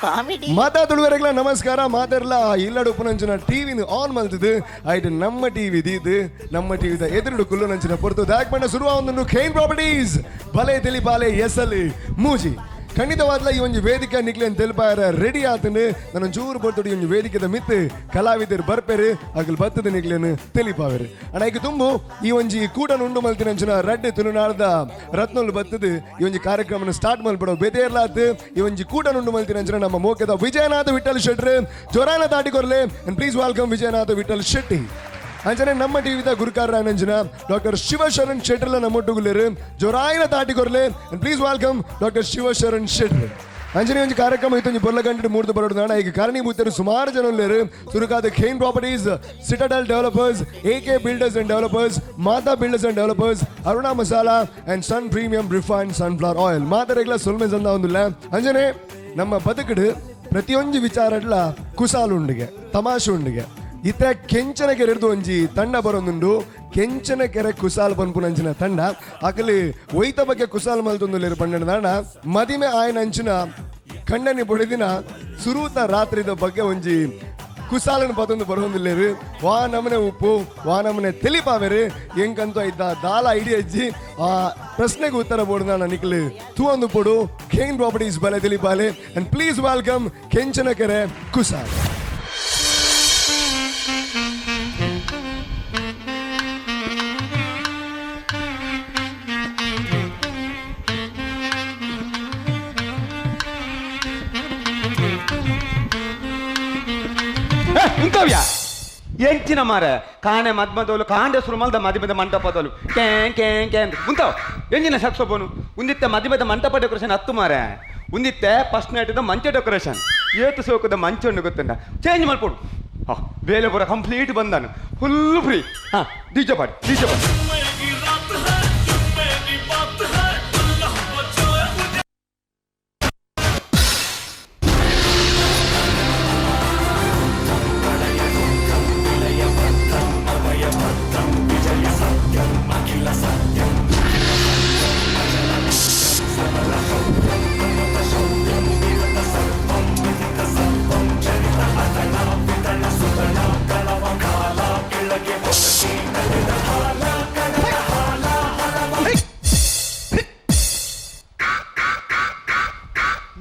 Comedy. ಮಾತಾ ತುಳುವರೆಗಳ ನಮಸ್ಕಾರ. ಮಾತಾಡ್ಲ ಇಲ್ಲಡು ಉಪ್ಪುನಂಚಿನ ಟಿವಿನ ಆನ್ ಮಲ್ತದು ಐಟ್ ನಮ್ಮ ಟಿವಿ ದೀದು ನಮ್ಮ ಟಿವಿದ ಎದುರುಡು ಕುಲ್ಲುನಂಚಿನ ಪೊರ್ತು ದಾಕ್ ಬಣ್ಣ ಶುರುವಾವೊಂದು ಖೈನ್ ಪ್ರಾಪರ್ಟೀಸ್ ಬಲೆ ತಿಳಿಪಾಲೆ ಎಸಲಿ ಮೂಜಿ. ಖಂಡಿತವಾದ್ಲ ಈ ಒಂಜಿ ವೇದಿಕೆ ನಿಕ್ಲೇನ್ ತೆಲ್ಪಾಯರ ರೆಡಿ ಆತನು. ನನ್ನ ಚೂರು ಪೊರ್ತುಡು ಈ ಒಂಜಿ ವೇದಿಕೆದ ಮಿತ್ತು ಕಲಾವಿದರು ಬರ್ಪೆರು, ಅಗಲ್ ಬತ್ತದ ನಿಕ್ಲೇನ್ ತಿಳಿಪಾವೆರು. ಅಣ್ಣ ಈಗ ತುಂಬು ಈ ಒಂಜಿ ಕೂಟನ್ ಉಂಡು ಮಲ್ತಿನಂಚಿನ ರಡ್ಡೆ ತುಳುನಾಡ್ದ ರತ್ನೊಲು ಬತ್ತದು ಈ ಒಂಜಿ ಕಾರ್ಯಕ್ರಮನ ಸ್ಟಾರ್ಟ್ ಮಲ್ಪಡ ಬೇತೆರ್ಲಾತ್. ಈ ಒಂಜಿ ಕೂಟನ್ ಉಂಡು ಮಲ್ತಿನಂಚಿನ ನಮ್ಮ ಮೋಕೆದ ವಿಜಯನಾಥ ವಿಠಲ್ ಶೆಟ್ರು ಜೊರಾನ ತಾಟಿಕೊರ್ಲೆ. And please welcome Vijayanatha Vittal Shetty. ಅಂಚನೆ ನಮ್ಮ ಟಿವಿದ ಗುರುಕಾರ ಡಾಕ್ಟರ್ ಶಿವಶರಣ್ ಶೆಟ್ಟರ್ಲ ನಮ್ಮೊಟ್ಟುಗುಲೇರು, ಜೊರಾಯಿನ ತಾಟಿಕೊರ್ಲೆ. And please welcome doctor Shivasharan Shettar. ಅಂಚನೆ ಒಂಜಿ ಕಾರ್ಯಕ್ರಮ ಇತ್ತೊಂಜಿ ಬೊರ್ಲ ಗಂಟೆ ಮೂರ್ದು ಬರೋಡು ನಾಡ ಈಗ ಕಾರಣೀಭೂತರು ಸುಮಾರು ಜನ ಉಲ್ಲೇರು. ಸುರುಕಾದ Khain properties, citadel developers, A K builders and developers, Mata builders and developers, Aruna masala and sun premium refined sunflower oil ಮಾತರೆಗ್ಲ ಸೊಲ್ಮೆ ಸಂದ ಒಂದುಲ್ಲ. ಅಂಜನೆ ನಮ್ಮ ಬದುಕುಡು ಪ್ರತಿಯೊಂಜಿ ವಿಚಾರಡ್ಲ ಕುಸಾಲುಂಡಿಗೆ ತಮಾಷೆ ಉಂಡಿಗೆ ಇತ್ತ ಕೆಂಚನ ಕೆರೆರ್ದು ಒಂಜಿ ತಂಡ ಬರೋದುಂಡು. ಕೆಂಚನ ಕೆರೆ ಕುಸಾಲ್ ಪನ್ಪುನಂಚಿನ ತಂಡ ಅಕಲಿ ಒಯ್ತ ಬಗ್ಗೆ ಕುಸಾಲ್ ಮಲ್ತೊಂದುಲ್ಲೆರ್ ಪಂಡನ ದಾಣ ಮದಿಮೆ ಆಯನಂಚಿನ ಕಂಡನಿ ಬೊಡೆದಿನ ಸುರೂತ ರಾತ್ರಿದ ಬಗ್ಗೆ ಒಂಜಿ ಕುಸಾಲನ ಪತೊಂದು ಬರೋಂದುಲ್ಲೆರ್. ವಾ ನಮನೆ ಉಪ್ಪು ವಾ ನಮನೆ ತಿಳಿಪಾವೆರು ಎಂಕಂತ ಇದ್ದ ದಾಲ ಐಡಿಯಾ ಇಜ್ಜಿ. ಆ ಪ್ರಶ್ನೆಗೆ ಉತ್ತರ ಬೋರ್ಡ್ ನಿಕ್ಲು ತೂವೊಂದು ಪೊಡು. ಖೇನ್ ಪ್ರಾಪರ್ಟೀಸ್ ಬಲೆ ತಿಳಿಪಾಲೆ ಅಂಡ್ ಪ್ಲೀಸ್ welcome ಕೆಂಚನ ಕೆರೆ ಕುಸಾಲ್. ಉಂತವ್ಯಾ ಎಂಚಿನ ಮಾರ ಕಾಣೆ ಮದ್ಮದೋಲು ಕಾಂಡೆ ಸುರುಮಲ್ದ ಮದಿಮದ ಮಂಟಪದೋಲು can can can ಉಂತಾವ್ ಎಂಜಿನ ಸಕ್ಸೋಬೋನು ಉಂದಿತ್ತೆ ಮದಿಮದ ಮಂಟಪ ಡೆಕೋರೇಷನ್ ಹತ್ತು ಮಾರ ಉಂದಿತ್ತೆ ಫಸ್ಟ್ ನೈಟ್ದ ಮಂಚ ಡೆಕೋರೇಷನ್ ಏತು ಸೋಕದ ಮಂಚ ಉಂಡು ಗೊತ್ತುಂಡ ಚೇಂಜ್ ಮಲ್ಪೊಡು. ಹಾ ಬೇಲೆ ಪೂರ ಕಂಪ್ಲೀಟ್ ಬಂದಾನು ಫುಲ್ ಫ್ರೀ. ಹಾ ಡಿಜೆ ಪಾಡಿ ಡಿಜೆ ಪಾಡಿ.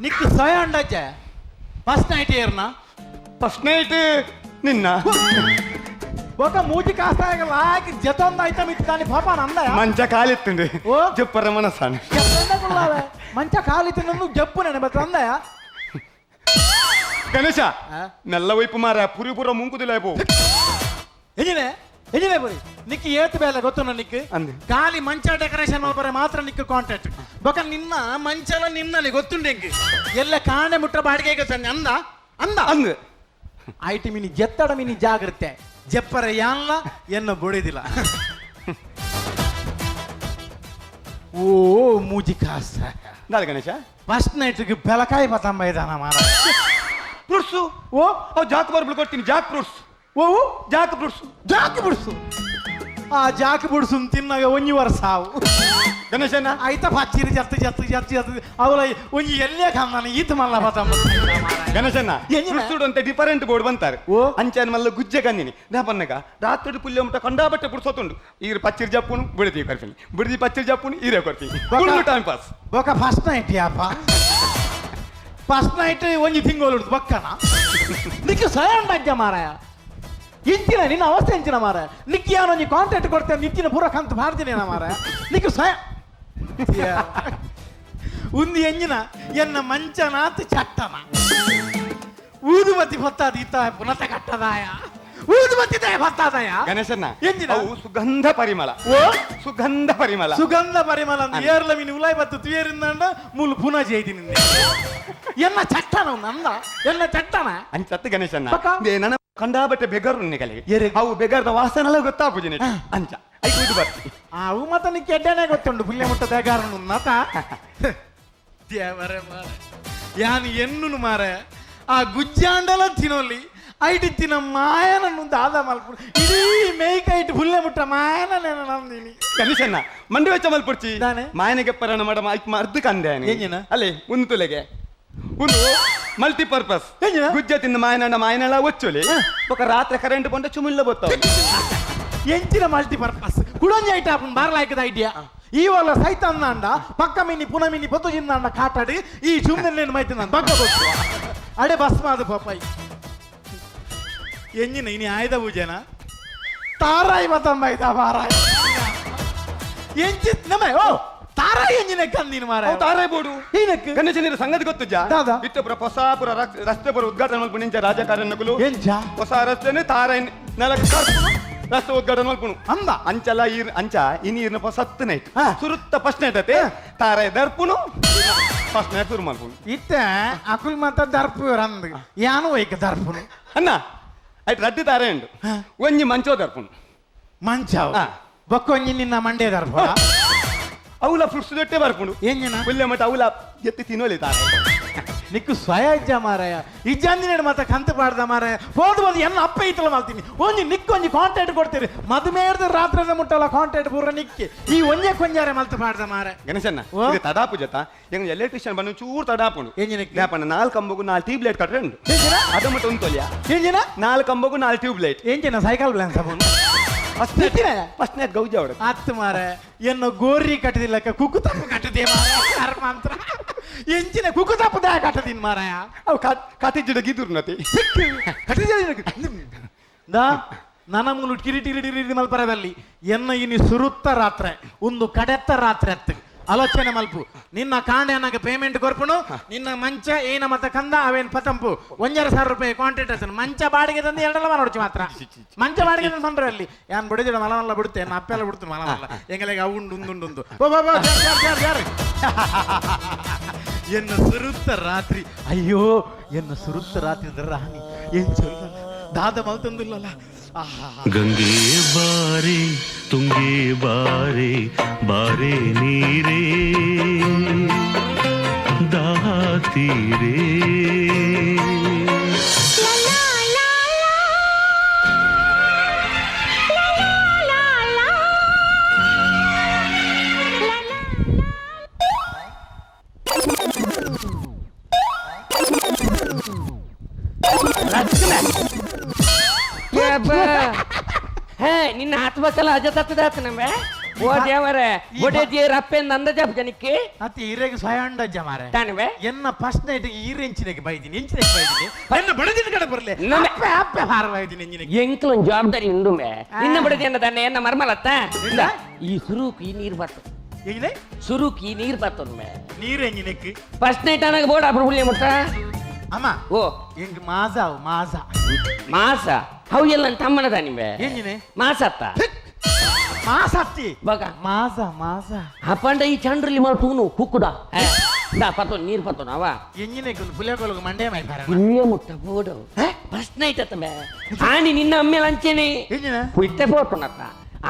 ನಿಕ್ ಸಯ ಅಂಡಾಚೆ ಫಸ್ಟ್ ನೈಟ್ ಏರ್ನ. ಫಸ್ಟ್ ನೈಟ್ ನಿನ್ನ ఒక ಮೂಜಿ ಕಾಸ್ತಾಯಗಲ್ಲ ಆಕಿ ಜತೊಂದು ಐಟಮ್ ಇತ್ತು ದಾನಿ ಪಾಪ ನಂದ. ಮಂಚ ಕಾಲಿತ್ತುಂಡು. ಓ? ಜಪ್ಪರ ಮನಸ್ಸಾನು. ಜಪ್ಪಂದ ಮಂಚ ಕಾಲಿತ್ತು ನಂದು ಜಪ್ಪು ನೆನೆ ಬತ್ತ ಅಂದಯ. ಗಣೇಶ. ಆ? ನೆಲ್ಲ ವೈಪು ಮಾರ ಪುರಿ ಪೂರ ಮುಂಕುದಿಲ್ಲ ಪೋ. ಎಂಜಿನೆ ಎಂಜಿನೆ ಬರಿ ನಿಕ್ ಏತ್ ಬೇಲೆ ಗೊತ್ತುನ ನಿಕ್? ಅಂದೆ. ಖಾಲಿ ಮಂಚ ಡೆಕೋರೇಷನ್ ಮಲ್ಪರೆ ಮಾತ್ರ ನಿಕ್ ಕಾಂಟ್ರಾಕ್ಟ್ ಬೊಕ ನಿನ್ನ ಮಂಚಲ ನಿನ್ನಲಿ ಗೊತ್ತುಂಡೆ ಎಂಕ್ ಎಲ್ಲ ಕಾಣೆ ಮುಟ್ಟ ಬಾಡಿಗೆ ತಂದೆ ಅಂದ ಅಂದ. ಅಂದ್. IT mini ಜೆತ್ತಡ ಮಿನಿ ಜಾಗ್ರತೆ ಜಪ್ಪರ ಯಾನ್ಲ ಎನ್ನ ಬೊಡಿದಿಲ್ಲ. ಓ ಮೂಜಿ ಕಾಸ. ದಾದ ಗಣೇಶ? ಫಸ್ಟ್ ನೈಟ್ಗೆ ಬೆಳಕಾಯಿ ಪತಂಬ ಇದಾನ ಮಾರ. ಫ್ರೂಟ್ಸು. ಓ. ಅವು ಜಾಕ್ ಬರ್ಬಲ್ ಕೊಡ್ತೀನಿ, ಜಾಕ್ ಫ್ರೂಟ್ಸ್. ಓ. Jack fruits. ಜಾಕ್ ಬುಡ್ಸು, ಆ ಜಾಕ್ ಬುಡ್ಸು ತಿನ್ನಾಗ ಒಂಜಿ ವರ್ಷ ಸಾವು. ಗಣೇಶನ. ಐತ ಪಚ್ಚಿರಿ ಜತ್ತು ಜತ್ತು ಜತ್ತು ಜತ್ತು ಅವಳ ಒಂಜಿ ಎಲ್ಲೇ ಕಂದನ ಈತ ಮಲ್ಲ ಪತಂಬ. ಗಣೇಶನ. ಎಂಜಿನ? ಫ್ರೂಟ್ಸ್ ಅಂತ ಡಿಫರೆಂಟ್ ಬೋರ್ಡ್ ಬಂತಾರೆ. ಓ. ಅಂಚಾನ ಮಲ್ಲ ಗುಜ್ಜೆ ಕಂದಿನಿ ನಾ ಪನ್ನಗ ರಾತ್ರಿ ಪುಲ್ಯ ಮುಟ್ಟ ಕಂಡಾಬಟ್ಟೆ ಪುಡ್ಸೋತುಂಡು. ಈರು ಪಚ್ಚಿರಿ ಜಪ್ಪುನು ಬಿಡದಿ ಕೊರ್ತೀನಿ, ಬಿಡದಿ ಪಚ್ಚಿರಿ ಜಪ್ಪುನು ಈರೇ ಕೊರ್ತೀನಿ. Full time pass. ಬೊಕ ಫಸ್ಟ್ ನೈಟ್ ಯಾಪ? ಫಸ್ಟ್ ನೈಟ್ ಒಂಜಿ ತಿಂಗಳು ಬಕ್ಕನ ನಿಕ್ ಸ್ವಯಂ ಅಜ್ಜ ಮಾರಾಯ. ಇಂಚಿನ ನಿನ್ನ ಅವಸ್ಥೆ ಇಂಚಿನ ಮಾರಾಯ. ನಿಕ್ ಯಾನೊಂಜಿ ಕಾಂಟ್ರಾಕ್ಟ್ ಕೊಡ್ತೇನೆ, ನಿಕ್ಕಿನ ಪೂರ ಕಂತು ಮಾಡ್ತೀನಿ ಮಾರಾಯ. ನಿಕ್ ಸ್ವಯಂ ಉಂದು ಎಂಜಿನ ಎನ್ನ ಮಂಚನಾತ್ ಚಟ್ಟನ ಊದುಬತ್ತಿ ಹೊತ್ತಾದ ಇತ್ತ ಪುನತ ಕಟ್ಟದಾಯ ಊದುಬತ್ತಿ ದಯ ಹೊತ್ತಾದಯ. ಗಣೇಶನ. ಎಂಜಿನ? ಅವು ಸುಗಂಧ ಪರಿಮಳ. ಓ. ಸುಗಂಧ ಪರಿಮಳ. ಸುಗಂಧ ಪರಿಮಳ ಅಂದ್ ಏರ್ಲ ಮೀನು ಉಲಾಯ್ ಬತ್ತು ತುಯೇರಿಂದಂಡ ಮೂಲು ಪುನಃ ಜೈದಿ ನಿನ್ನೆ ಎನ್ನ ಚಟ್ಟನ ನಂದ ಎನ್ನ ಚಟ್ಟನ. ಅಂಚತ್ತು ಗಣೇಶನ. ಪಕ್ಕ? ನನ್ನ ಕಂಡಾಬಟ್ಟೆ ಬೆಗರು ನಿಗಲಿಗೆ. ಎರೆ? ಅವು ಬೆಗರ್ದ ವಾಸನೆಲ್ಲ ಗೊತ್ತಾಪುಜಿನಿ ಅಂಚ ಐಕು ಇದು ಬರ್ತಿ. ಅವು ಮತ್ತೆ ನಿಕ್ಕೆ ಎಡ್ಡೆನೆ ಗೊತ್ತುಂಡು ಪುಲ್ಯ ಮುಟ್ಟ ಬೇಗಾರನು ನತ ದೇವರೇ ಮಾರ ಯಾನು ಎನ್ನುನು ಮಾರ ಆ ಗುಜ್ಜಾಂಡಲ ತಿನ್ನೊಲ್ಲಿ ಐಟಿ ತಿನ್ನ ಮಾಯನನ್ನು ದಾದ ಮಲ್ಪು ಇಡೀ ಮೇಯ್ಕೈಟ್ ಪುಲ್ಯ ಮುಟ್ಟ ಮಾಯನ ನಂದಿನಿ. ಗಣೇಶನ ಮಂಡಿ ವೆಚ್ಚ ಮಲ್ಪುರ್ಚಿ. ದಾನೆ? ಮಾಯನಿಗೆ ಪರಣ ಮಾಡ ಐಕ್ ಮರ್ದು ಕಂದೆ. ಎಂಜಿನ? ಅಲ್ಲೇ ಒಂದು ತುಲೆಗೆ. ಉಂದು ಮಲ್ಟಿಪರ್ಪಸ್ ಗುಜ್ಜ ತಿಂದು ಮಾಯನಣ್ಣ ಮಾಯನಳ ಒಚ್ಚೊಲಿ ಬೊಕ ರಾತ್ರಿ ಕರೆಂಟ್ ಬಂದ ಚುಮಿಲ್ಲ ಬತ್ತಾವ ಎಂಚಿನ ಮಲ್ಟಿಪರ್ಪಸ್ ಕುಡೊಂಜಿ ಐಟ ಆಪುಂಡು ಬಾರ್ಲಾಯ್ಕದ ಐಡಿಯಾ ಈ ವಲ್ಲ ಸೈತ ಅಂದಾಂಡ ಪಕ್ಕ ಮಿನಿ ಪುನ ಮಿನಿ ಪೊತ್ತು ಜಿಂದಾಂಡ ಕಾಟಾಡಿ ಈ ಚುಮ್ನೆ ಮೈತಿ ನಾನು ಬಗ್ಗ ಬೊತ್ತು ಅಡೆ ಬಸ್ ಮಾದು ಪಾಪಾಯಿ ಎಂಜಿನ ಇನಿ ಆಯ್ದ ಪೂಜೆನ ತಾರಾಯಿ ಮತ್ತಂಬ ಐತಾ ಬಾರಾಯಿ ಎಂಚಿ ನಮೆ ಓ ತಾರಾಯಿ ಎಂಜಿನ ಕಂದಿನ ಮಾರ ತಾರಾಯಿ ಬೋಡು ಏನಕ್ಕೆ ಗಣೇಶನಿರ ಸಂಗತಿ ಗೊತ್ತುಜಾ ದಾದಾ. ಇತ್ತ ಪುರ ಹೊಸ ಪುರ ರಸ್ತೆ ಪುರ ಉದ್ಘಾಟನೆ ಮಲ್ಪುಣು ಇಂಚ ರಾಜಕಾರಣಗಳು ಎಂಚ ಹೊಸ ರಸ್ತೆನೆ ತಾರಾಯಿ ನೆಲಕ್ ಕರ್ಪುಣು, ರಸ್ತೆ ಉದ್ಘಾಟನೆ ಮಲ್ಪುಣು ಅಂದ ಅಂಚಲ ಈರ್ ಅಂಚ ಇನಿ ಈರ್ನ ಹೊಸತ್ತು ನೈಟ್ ಹಾ. ಸುರುತ್ತ ಫಸ್ಟ್ ನೈಟ್ ಅತೆ ತಾರಾಯಿ ದರ್ಪುಣು ಫಸ್ಟ್ ನೈಟ್ ಶುರು ಮಲ್ಪುಣು ಇತ್ತ ಅಕುಲ್ ಮಾತ ದರ್ಪು ರಂದ್ ಯಾನು ಒಯ್ಕ ದರ್ಪುನು ಅಣ್ಣ ಐಟ್ ರಡ್ಡು ತಾರೆ ಉಂಡು ಹಾ. ಒಂಜಿ ಮಂಚೋ ದರ್ಪುಣು ಮಂಚಾವ್ ಹಾ. ಬೊಕ್ಕೊಂಜಿ ನಿನ್ನ ಮಂಡೆ ದರ್ಪುಣ ಅವುಲ ಫ್ರೂಟ್ಸ್ ದೊಟ್ಟೆ ಬರ್ಪುಣು ಎಂಜಿನ ಪುಲ್ಯ ಮಟ್ಟ ಅವುಲ ಎತ್ತಿ ತಿನ್ನೋಲಿ ತಾರೆ ನಿಕ್ಕು ಸ್ವಯ ಇಜ್ಜ ಮಾರಾಯ ಇಜ್ಜಂದಿನೇಡು ಮಾತ ಕಂತು ಪಾಡ್ದ ಮಾರಾಯ ಹೋದ್ ಹೋದ್ ಎನ್ನ ಅಪ್ಪ ಐತಲ ಮಾಡ್ತೀನಿ ಒಂಜಿ ನಿಕ್ಕು ಒಂಜಿ ಕಾಂಟ್ಯಾಕ್ಟ್ ಕೊಡ್ತೀರಿ ಮದುಮೇರ್ದ ರಾತ್ರಿದ ಮುಟ್ಟಲ್ಲ ಕಾಂಟ್ಯಾಕ್ಟ್ ಪೂರ ನಿಕ್ಕಿ ಈ ಒಂಜೆ ಕೊಂಜಾರೆ ಮಲ್ತು ಪಾಡ್ದ ಮಾರಾಯ ಗಣೇಶಣ್ಣ ಓ. ಇದು ತಡಾಪು ಜೊತ ಎಂಗ ಎಲೆಕ್ಟ್ರಿಷಿಯನ್ ಬಂದು ಚೂರು ತಡಾಪುಂಡು ಎಂಜಿನಕ್ಕೆ? ಜ್ಞಾಪನ ನಾಲ್ಕು ಕಂಬಗೂ ನಾಲ್ಕು ಟ್ಯೂಬ್ ಲೈಟ್ ಕಟ್ರೆ ಉಂಟು ಎಂಜಿನ? ಅದು ಮಟ್ಟ ಒಂದು ತೊಲಿಯ ಎಂಜಿನ ನಾಲ್ಕು ಕಂಬಗೂ ನಾಲ್ಕು ಟ್ಯೂಬ್ ಲೈಟ್ ಎಂಜಿನ ಸೈಕಲ್ ಬ್ಲ್ಯಾನ್ಸ್ ಅವನು ಫಸ್ಟ್ ನಿಕ್ಕಿನ? ಫಸ್ಟ್ ನೈಟ್ ಗೌಜ ಅವಡು ಅತ್ತು ಮಾರ ಎನ್ನ ಗೋರಿ ಕಟ್ಟದಿಲ್ಲಕ್ಕ ಕುಕ್ಕು ತಪ್ಪು ಕಟ್ಟದೆ ಮಾರಾಯ ಕರ್ಮಾಂತರ ಎಂಚಿನ ಕುಕ್ಕು ತಪ್ಪು ದಾಯ ಕಟ್ಟದಿನ್ ಮಾರಾಯ ಅವು ಕಾಟಿಜ್ಜಿಡ ಗಿದುರ್ನತಿ ದಾ ನನ್ನ ಮೂಲು ಕಿರಿ ಟಿರಿ ಟಿರಿ ಮಲ್ಪರದಲ್ಲಿ ಎನ್ನ ಇನಿ ಸುರುತ್ತ ರಾತ್ರೆ ಒಂದು ಕಡೆತ್ತ ರಾತ್ರಿ ಅತ್ತು ಆಲೋಚನೆ ಮಲ್ಪು ನಿನ್ನ ಕಾಂಡೆ ಅನ್ನಕ ಪೇಮೆಂಟ್ ಕೊರ್ಪುಣು ನಿನ್ನ ಮಂಚ ಏನ ಮತ್ತ ಕಂದ ಅವೇನ್ ಪತಂಪು 1,500 ರೂಪಾಯಿ ಕಾಂಟ್ರಾಕ್ಟ್ ಅಸನ್ ಮಂಚ ಬಾಡಿಗೆ ತಂದು ಎರಡಲ್ಲ ಮಾಡೋಡ್ಚು ಮಾತ್ರ ಮಂಚ ಬಾಡಿಗೆ ತಂದು ಪಂಡ್ರೆ ಅಲ್ಲಿ ಯಾನ್ ಬಿಡಿದಿಡ ಮಲಮಲ್ಲ ಬಿಡುತ್ತೆ ನನ್ನ ಅಪ್ಪೆಲ್ಲ ಬಿಡ್ತು ಮಲಮಲ್ಲ ಎಂಗಲೆಗೆ ಅವುಂಡು ಉಂದುಂಡು ಬೋ ಬೋ ಬೋ ಜಾರ್, ಜಾರ್, ಜಾರ್, ಜಾರ್. ಎನ್ನ ಸುರುತ್ತ ರಾತ್ರಿ ಅಯ್ಯೋ ಎನ್ನ ಸುರುತ್ತ ರಾತ್ರಿ ಅಂದ್ರೆ ರಾಣಿ ಏನ್ ಚೊಲ್ಲ ದಾದ ಮಲ್ತಂದಿಲ್ಲಲ್ಲ ಆಹಾ ಗಂಗೆ ಬಾರೆ ತುಂಗೆ ಬಾರೆ ಬಾರೆ ನೀರೇ ದಾಹ ತೀರೇ. ಹೇ ನಿನ್ನ ಆತ್ಮಕಲ ಅಜತತ್ತದಾತ ನಮ್ಮೆ ಓ ದೇವರೇ ಬೊಡೆ ದೇವ್ರ ಅಪ್ಪೆ ನಂದ ಜಪ್ ಜನಕ್ಕೆ ಅತಿ ಈರೆಗೆ ಸ್ವಯಂಡಜ್ಜ ಮಾರೆ ತಾನುವೆ ಎನ್ನ ಫಸ್ಟ್ ನೈಟ್ ಈರೆ ಎಂಚಿನಕ್ಕೆ ಬೈದಿನಿ ಎಂಚಿನಕ್ಕೆ ಬೈದಿನಿ ಎನ್ನ ಬಡದಿನ ಕಡೆ ಬರ್ಲೆ ನಮ್ಮೆ- ಅಪ್ಪೆ ಅಪ್ಪೆ ಹಾರ ಬೈದಿನಿ ಎಂಜಿನಕ್ಕೆ ಎಂಕ್ಲೊಂದು ಜವಾಬ್ದಾರಿ ಉಂಡುಮೆ ನಿನ್ನ ಬಡದಿ ಎನ್ನ ತಾನೆ ಎನ್ನ ಮರ್ಮಲತ್ತ ಇಂದ, ಈ ಸುರುಕ್ ಈ ನೀರ್ ಬತ್ತು ಎಂಜಿನೆ ಸುರುಕ್ ಈ ನೀರ್ ಬತ್ತೊಮ್ಮೆ ನೀರು ಎಂಜಿನಕ್ಕೆ ಫಸ್ಟ್ ನೈಟ್ ಅನಾಗ ಬೋರ್ಡ್ ಅಪ್ರ ಹುಳ್ಳಿ ಮುಟ್ಟ ಅಮ್ಮ ಓ ಎಂಗ್ ಮಾಜಾವ್ ಮಾಜಾ ಮಾಸ ಅವು ಎಲ್ಲ ತಮ್ಮನ ತಾನಿವೆ ಎಂಜಿನೆ ಮಾಸತ್ತ ಮಾಸತ್ತಿ ಬಗ ಮಾಜಾ ಮಾಜಾ ಅಪ್ಪಂಡ ಈ ಚಂಡ್ರಲ್ಲಿ ಮಲ್ಪೂನು ಕುಕ್ಕುಡ ದಾ ಪತ್ತೋ ನೀರ್ ಪತ್ತೋನ ಅವ ಎಂಜಿನಕ್ಕೆ ಒಂದು ಪುಲಿಯಕೊಳಗೆ ಮಂಡೆ ಮೈ ಬಾರ ಪುಣ್ಯ ಮುಟ್ಟ ಬೋಡು ಫಸ್ಟ್ ನೈಟ್ ಅತ್ತ ಆನಿ ನಿನ್ನ ಅಮ್ಮೆ ಲಂಚೇನೆ ಎಂಜಿನ ಇತ್ತೆ ಪೋಟುನತ್ತ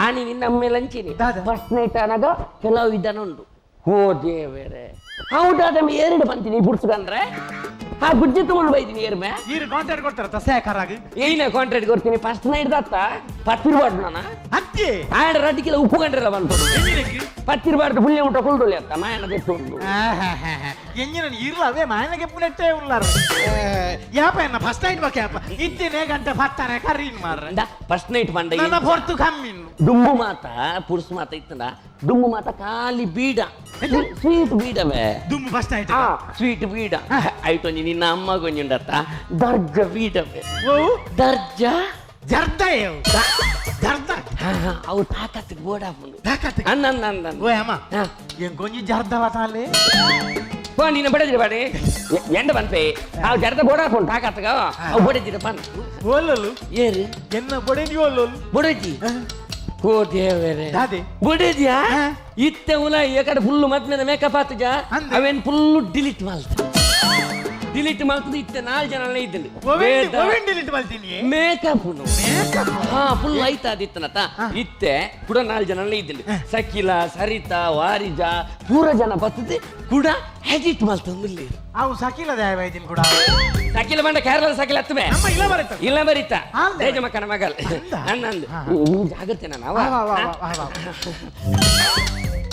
ಆನಿ ನಿನ್ನ ಅಮ್ಮೆ ಲಂಚೇನೆ ದಾದ. ಫಸ್ಟ್ ನೈಟ್ ಅನಾಗ ಕೆಲವು ವಿಧಾನ ಉಂಟು ಓ ದೇವರೇ ಹೌದಾದ ಎರಡು ಬಂತೀನಿ ಪುಡ್ಸ್ಕಂದ್ರೆ ಆ ಗುಜ್ಜಿ ತಗೊಂಡು ಬೈತೀನಿ ಏರ್ಮೆ ನೀರು ಕಾಂಟ್ಯಾಕ್ಟ್ ಕೊಡ್ತಾರ ತಸೆ ಕರಾಗ ಏನ ಕಾಂಟ್ರಾಕ್ಟ್ ಕೊಡ್ತೀನಿ ಫಸ್ಟ್ ನೈಟ್ ದತ್ತ ಪತ್ತಿರ್ಬಾರ್ದು ನಾನು ಅತ್ತಿ ಆಯಡ ರಡ್ಡು ಕಿಲೋ ಉಪ್ಪು ಕಂಡ್ರಲ್ಲ ಬಂತು ಎಂಜಿನಕ್ಕೆ ಪತ್ತಿರ್ಬಾರ್ದು ಪುಣ್ಯ ಮುಟ್ಟ ಕುಲ್ದೊಳ್ಳಿ ಅತ್ತ ಮಾಯನ ತೆತ್ತು ಉಂಟು ಎಂಜಿನ ಇರ್ಲ ಅವೇ ಮಾಯನಗೆ ಪುನೆಟ್ಟೆ ಉಳ್ಳಾರ ಯಾಪ ಎನ್ನ ಫಸ್ಟ್ ನೈಟ್ ಬಗ್ಗೆ ಯಾಪ ಇತ್ತಿನೇ ಗಂಟೆ ಪತ್ತಾರೆ ಕರೀನ್ ಮಾರ್ರೆ ಫಸ್ಟ್ ನೈಟ್ ಬಂದ ನನ್ನ ಪೊರ್ತು ಕಮ್ಮಿನ್ನು ದುಂಬು ಮಾತ ಪುರುಷ ಮಾತ ಇತ್ತಂದ ದುಂಬು ಮಾತ ಖಾಲಿ ಬೀಡ ಸ್ವೀಟ್ ಬೀಡವೇ ದುಂಬು ಫಸ್ಟ್ ನೈಟ್ ಆ ಸ್ವೀಟ್ ಬೀಡ ಆಯ್ತು ನಿನ್ನ ಅಮ್ಮ ಗೊಂಜುಂಡತ್ತ ದರ್ಜ ಬೀಡವೇ ಓ ದರ್ಜ ಜರ್ದ ಏವ್ ಜರ್ದ ಅವು ತಾಕತ್ತಿಗೆ ಬೋಡಾಪುಂಡು ತಾಕತ್ತಿಗೆ? ಅನ್ನ ಅನ್ನ ಅನ್ನ ಓ ಅಮ್ಮ ಏನ್ ಕೊಂಜಿ ಜರ್ದವ ತಾಲೆ ಪೋ ನಿನ್ನ ಬಡದಿರ ಬಾಡಿ ಎಂಡ ಬಂತೆ ಅವು ಜರ್ದ ಬೋಡಾಪುಂಡು ತಾಕತ್ತಗ ಅವು ಬಡದಿರ ಬನ್ ಓಲಲು ಏರು ಎನ್ನ ಬೊಡೆ ಓಲಲು ಬಡಜಿ ಓ ದೇವರೇ ದಾದೆ? ಬಡಜಿಯಾ ಹಾ. ಇತ್ತೆ ಉಲ ಏಕಡೆ ಫುಲ್ ಮದ್ಮೇಲೆ ಮೇಕಪ್ ಆತಜ ಅಂದೆ. ಅವೇನ್ ಫುಲ್ ಡಿಲೀಟ್ ಮಾಡ್ತ ಡಿಲೀಟ್ ಮಾಡ್ತದೆ ಇತ್ತೆ ನಾಲ್ಕು ಜನ ಇದ್ದಲ್ಲಿ ಡಿಲೀಟ್ ಮಾಡ್ತೀನಿ ಮೇಕಪ್ ಹಾ ಫುಲ್ ಆಯ್ತಾ ಅದಿತ್ತನತ ಇತ್ತೆ ಕೂಡ ನಾಲ್ಕು ಜನ ಇದ್ದಲ್ಲಿ ಸಕಿಲ ಸರಿತಾ ವಾರಿಜಾ ಪೂರ ಜನ ಬರ್ತದೆ ಕೂಡ ಎಡಿಟ್ ಮಾಡ್ತಂದಿಲ್ಲ ಅವು ಸಕಿಲ ದಾಯ ಕೂಡ ಸಕಿಲ ಬಂಡ ಕೇರಳ ಸಕಿಲ ಹತ್ತುವೆ ನಮ್ಮ ಇಲ್ಲ ಬರೀತ ಇಲ್ಲ ಬರೀತ ಅಂದೆ. ತೇಜ ಮಕ್ಕನ ಮಗಲ್ ಅಂದ? ನನ್ನಂದು ಹಾ. ನೀ ಜಾಗ್ರತೆ ನಾನು ಅವ ವಾ, ವಾ, ವಾ, ವಾ, ವಾ.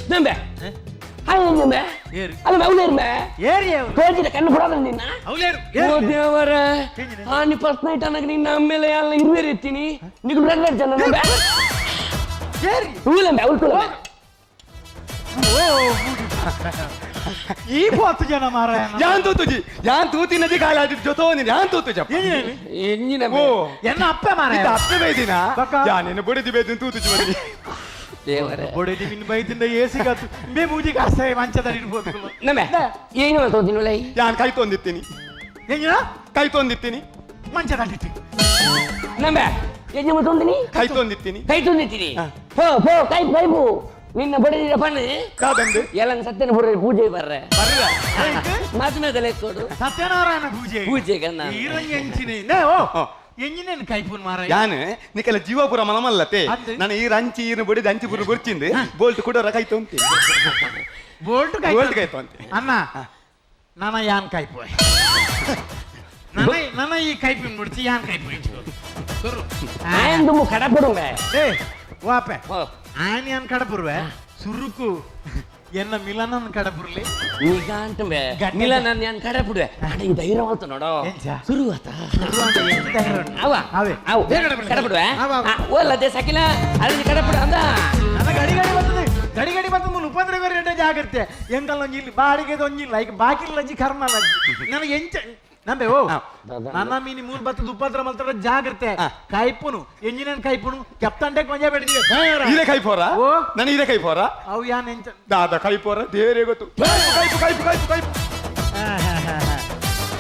ನಂಬೆ ಅಲ್ಲ ಅವಲೇರ್ ಮೇ ತೋಜಿದ ಕಣ್ಣು ಬಿಡೋದ ನಿನ್ನ ಓ ದೇವರ ಆನಿ ಫಸ್ಟ್ ನೈಟ್ ಅನ್ನಕ ನಿನ್ನ ಆಮೇಲೆ ಎಲ್ಲ ಇರುವೇರ್ ಇರ್ತೀನಿ ನಿಗ್ ರೆಡ್ ಜನ ಈ ಪತ್ತು ಜನ ಮಾರಾಯ ಯಾನ್ ತೂತುಜಿ ಯಾನ್ ತೂತಿನದಿ ಕಾಲ ಜೊತೆ ಯಾನ್ ತೂತುಜ ಎಂಜಿನ ಓ ಎನ್ನ ಅಪ್ಪೆ ಮಾರಾಯ ಇದು ಅಪ್ಪೆ ಬೈದಿನ ಬಕ್ಕ. ಯಾನೇನು ಬುಡಿದಿ ಬೈದಿನ ತೂತುಜಿ ಬನ್ನಿ ದೇವರೇ ಬೊಡೆದಿ ಮಿನ್ ಬೈದಿಂದ ಏಸಿಗಾತು ಬೇ ಮೂಜಿ ಕಾಸೆ ಮಂಚದ ಇಡ್ಬೋದು ನಮ್ಮೆ ಏನು ಮಾಡ್ತೋದಿನಲ್ಲ ಯಾನ್ ಕೈ ತೊಂದಿತ್ತೀನಿ ಎಂಜಿನ ಕೈ ತೊಂದಿತ್ತೀನಿ ಮಂಚದ ಇಟ್ಟು ನಮ್ಮೆ ಎಂಜಿ ಮಾಡ್ತೊಂದಿನಿ ಕೈ ತೊಂದಿತ್ತೀನಿ ಕೈ ತುಂದಿತ್ತೀನಿ ಹೋ ಹೋ ಕೈ ಕೈಬು ನಿನ್ನ ಬಡದಿರ ಪಣ್ಣೆ ಕಾದಂದು ಎಲ್ಲ ಸತ್ಯನ ಬುಡ್ರೆ ಪೂಜೆ ಬರ್ರೆ ಬರ್ರ ಮಾತು ಮೇಲೆ ಕೊಡು ಸತ್ಯನಾರಾಯಣ ಪೂಜೆ ಪೂಜೆ ಗನ್ನ ಈರಂಗಿ ಎಂಚಿನ ನೇ ಓ ಎಂಜಿನೇನು ಕೈಪುನ್ ಮಾರಾಯ ಯಾನ್ ನಿಕಲ ಜೀವಪುರ ಮನಮಲ್ಲತೆ ಅಂದ್. ನಾನು ಈ ರಂಚಿ ಈರು ಬಡಿದ ಅಂಚಿ ಪುರು ಗುರ್ಚಿಂದು ಬೋಲ್ಟ್ ಕುಡೋರ ಕೈ ತೊಂತೀನಿ ಬೋಲ್ಟ್ ಕೈ ಬೋಲ್ಟ್ ಕೈ ತೊಂತಿ ಅಣ್ಣ ನನ್ನ ಯಾನ್ ಕೈಪು ನನ್ನ ನನ್ನ ಈ ಕೈಪಿನ್ ಬಿಡ್ಸಿ ಯಾನ್ ಕೈಪು ಆಯಂದು ಕಡಪಡುಂಬೆ ಏ ವಾಪೆ ಆನ್ ಯಾನ್ ಕಡಪುರ್ವೆ ಸುರುಕು ಎನ್ನ ಮಿಲನನ್ ಕಡಪುರ್ಲಿ ನಿಗಾಂಟುಂಬೆ ಗಟ್ಟಿ. ಮಿಲನ ನಾನು ಕಡಪುಡುವೆ ಅಡ ಈ ಧೈರ್ಯ ಮಾಡ್ತು ನೋಡೋ ಎಂಚ? ಸುರು ಆತ ಅವ ಅವೇ. ಅವು ಬೇಗ ಕಡಪುಡ್ಲೆ. ಕಡಪುಡುವೆ ಅವ, ಅವ. ಓಲ್ಲದೆ ಸಕಿಲ ಅಲ್ಲಿ ಕಡಪುಡು ಅಂದ ನನ್ನ ಗಡಿ ಗಡಿ ಬರ್ತದೆ ಗಡಿ ಗಡಿ ಬರ್ತದೆ ಮುನ್ ಉಪದ್ರ ರೇಟ ಜಾಗ್ರತೆ ಎಂಕಲ್ ಒಂಜಿ ಇಲ್ಲಿ ಬಾಡಿಗೆ ಒಂಜಿಲ್ಲ ಈಗ ಬಾಕಿ ಲಜ್ಜಿ ಕರ್ಮ ಲಜ್ಜಿ ನನಗೆ ಎಂಚ ನಂಬೆ ಓ ನನ್ನ ಮೀನಿ ಮೂರ್ ಬತ್ತದ ಉಪದ್ರ ಮಲ್ತಡ ಜಾಗ್ರತೆ ಕೈಪುನು ಎಂಜಿನ ಕೈಪುನು ಕೆಪ್ತಂಟೆ ಕೊಂಜ ಬೇಡಿದ್ವಿ ಈರೆ ಕೈ ಪೋರ ಓ. ನಾನು ಈರೆ ಕೈ ಪೋರ ಅವು ಯಾನ್ ಎಂಚ ದಾದ ಕೈ ಪೋರ ದೇವರೇ ಗೊತ್ತು ಕೈಪು ಕೈಪು ಕೈಪು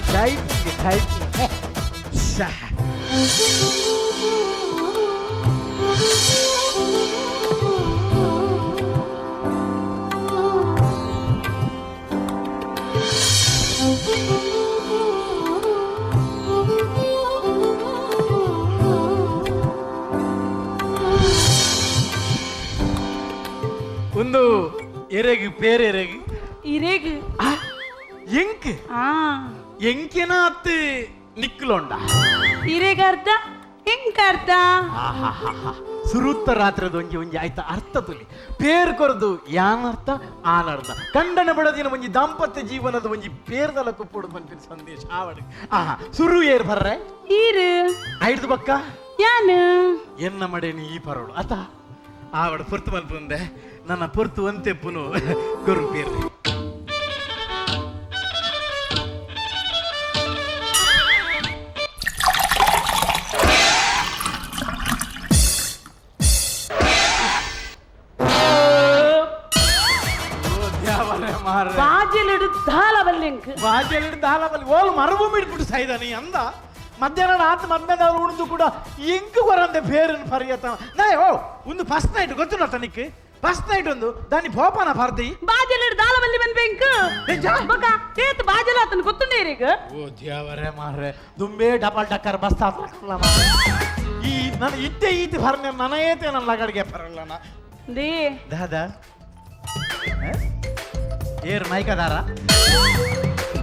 ಕೈಪು ಕೈಪು ಕೈಪು ಶ್ಯಾ. ಒಂದು ಎರೆಗು ಪೇರೆರೆಗು ಇರೇಗು ಎಂಕ್ ಆ ಎಂಕಿನ ಅತ್ತು ನಿಕ್ಕಲೊಂಡ ಇರೇಗ ಅರ್ಧ ಎಂಕ ಅರ್ಧ ಸುರುತ್ತ ರಾತ್ರದ ಒಂಜಿ ಒಂಜಿ ಆಯ್ತ ಅರ್ಥ ತುಲಿ ಪೇರ್ ಕೊರದು ಯಾನರ್ಥ ಆನರ್ಥ ಕಂಡನ ಬಿಡದಿನ ಒಂಜಿ ದಾಂಪತ್ಯ ಜೀವನದ ಒಂಜಿ ಪೇರ್ದಲ ಕುಪ್ಪುಡು ಪನ್ಪಿನ ಸಂದೇಶ ಆವಡು ಆಹಾ ಸುರು ಏರ್ ಬರ್ರೆ ಈರು ಐಡ್ದು ಬಕ್ಕ ಯಾನು ಎನ್ನ ಮಡೇನಿ ಈ ಪರೋಡು ಆತ ಆವಡ ಪೊರ್ತು ಮಲ್ಪುಂದೆ ನನ್ನ ಪೊರ್ತು ಒಂತೆಪ್ಪುನು ಗುರು ಪೇರ್ ಬಾಜಲಿಡು ದಾಲ ಬಲ್ಲಿಂಕ್ ಬಾಜಲಿಡು ದಾಲ ಬಲ್ಲಿ ಓಲ್ ಮರುಭೂಮಿ ಇಟ್ಬಿಟ್ಟು ಸೈದಾನಿ ಅಂದ ಮಧ್ಯಾಹ್ನ ಆತ ಮದ್ಮೆದವ್ರು ಉಣ್ದು ಕೂಡ ಇಂಕು ಕೊರಂದೆ ಪೇರನ್ನು ಪರಿಯತ ನಾ ಓ ಒಂದು ಫಸ್ಟ್ ನೈಟ್ ಗೊತ್ತುಂಟ ನಿಕ್ ಫಸ್ಟ್ ನೈಟ್ ಒಂದು ದಾನಿ ಭೋಪಾನ ಭಾರತಿ ಬಾಜಲಿಡು ದಾಲ ಬಲ್ಲಿ ಬನ್ಬೇಂಕ್ ಎಂಚ? ಬೊಕ ಏತ್ ಬಾಜಲ ಆತನ ಗೊತ್ತುಂಡೇರಿಗ ಓ ದೇವರೇ ಮಾರ್ರೆ ದುಂಬೆ ಡಬಲ್ ಡಕ್ಕರ್ ಬಸ್ ಆತ್ಲಕಲ್ಲ ಮಾರ್ರೆ ಈ ನನ್ನ ಇದ್ದೆ ಈತಿ ಭರ್ನೆ ನನಯೇತೆ ನನ್ನ ಲಗಡಿಗೆ ಬರಲ್ಲ they ದಾದಾ ಏರ್ ಮೈಕದಾರ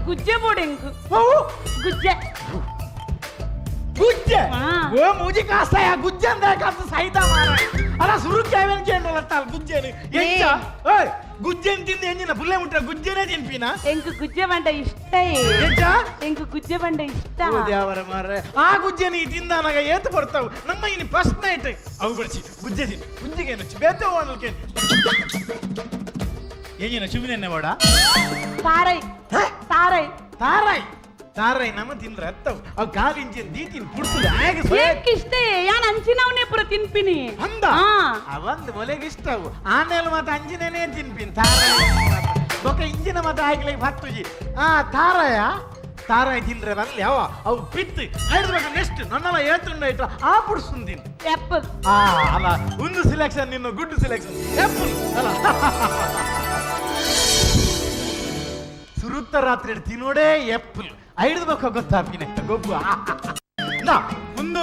ಗುಜ್ಜೆ ಬೋಡೆಂಕ್ ಓ ಗುಜ್ಜೆ ಗುಜ್ಜೆ ಹಾ. ಓ ಮೂಜಿ ಕಾಸ್ತಾಯ ಗುಜ್ಜೆ ಅಂದ್ರೆ ಕಾಸ್ತ ಸಹಿತ ಮಾರ ಅಲ್ಲ ಸುರುಕ್ಕೆ ಅವೇನು ಕೇಂದ್ರ ಗುಜ್ಜೆನು ಎಂಚ ಓಯ್ ಗುಜ್ಜೆನ್ ತಿಂದು ಎಂಜಿನ ಪುಲ್ಲೆ ಮುಟ್ಟ ಗುಜ್ಜೆನೇ ತಿನ್ಪಿನ ಎಂಕ್ ಗುಜ್ಜೆ ಬಂಡ ಇಷ್ಟ ಎಂಚ ಎಂಕ್ ಗುಜ್ಜೆ ಬಂಡ ಇಷ್ಟ ಓ ದೇವರ ಮಾರ್ರೆ ಆ ಗುಜ್ಜೆ ನೀ ತಿಂದಾನಾಗ ಏತು ಬರ್ತಾವು ನಮ್ಮ ಇನ್ನು ಫಸ್ಟ್ ನೈಟ್ ಅವು ಬಡಿಸಿ ಗುಜ್ಜೆ ತಿನ್ ಗುಜ್ಜೆಗೆ ಏನು ಬೇತೆ ಹೋಗಲ್ಕೇನು ಎಂಜಿನ ಚುಮಿನೆನ್ನೆ ಬೋಡ ತಾರೈ ತಾರೈ ತಾರಾಯ್ ತಾರಾಯ್ ನಮ್ಮ ತಿಂದ್ರೆ ಅತ್ತವು ಅವು ಕಾಲು ಇಂಚಿನ ದೀತಿನ ಪುಡ್ತದೆ ಆಗ ಸ್ವಯ ಎಂಕ್ ಇಷ್ಟ ಯಾನ್ ಅಂಚಿನವನೇ ಪುರ ತಿನ್ಪಿನಿ ಅಂದ ಆ. ಅವಂದು ಮೊಲೆಗೆ ಇಷ್ಟವು ಆಮೇಲೆ ಮಾತ ಅಂಜಿನೇ ತಿನ್ಪಿನ್ ತಾರಾಯ ಬೊಕ ಇಂಜಿನ ಮಾತ ಹಾಕ್ಲಿಕ್ಕೆ ಹತ್ತುಜಿ ಆ ತಾರಾಯ ತಾರಾಯ್ ತಿಂದ್ರೆ ಬರಲಿ ಅವ ಅವು ಪಿತ್ತು ಐದು ನೆಕ್ಸ್ಟ್ ನನ್ನೆಲ್ಲ ಏತುಂಡ ಇಟ್ಟು ಆ ಪುಡ್ಸುಂದಿನ್ ಆಪಲ್ ಆ ಅಲ್ಲ ಒಂದು ಸಿಲೆಕ್ಷನ್ ನಿನ್ನ ಗುಡ್ ಸಿಲೆಕ್ಷನ್ ಆಪಲ್ ಅಲ್ಲ ಸುರುತ್ತ ರಾತ್ರಿ ತಿನ್ನೋಡೇ ಎಪ್ಪಲ್ ಐದು ಬಕ್ಕ ಗೊತ್ತಾಪಿನ ಗೊಬ್ಬು ನಾ ಒಂದು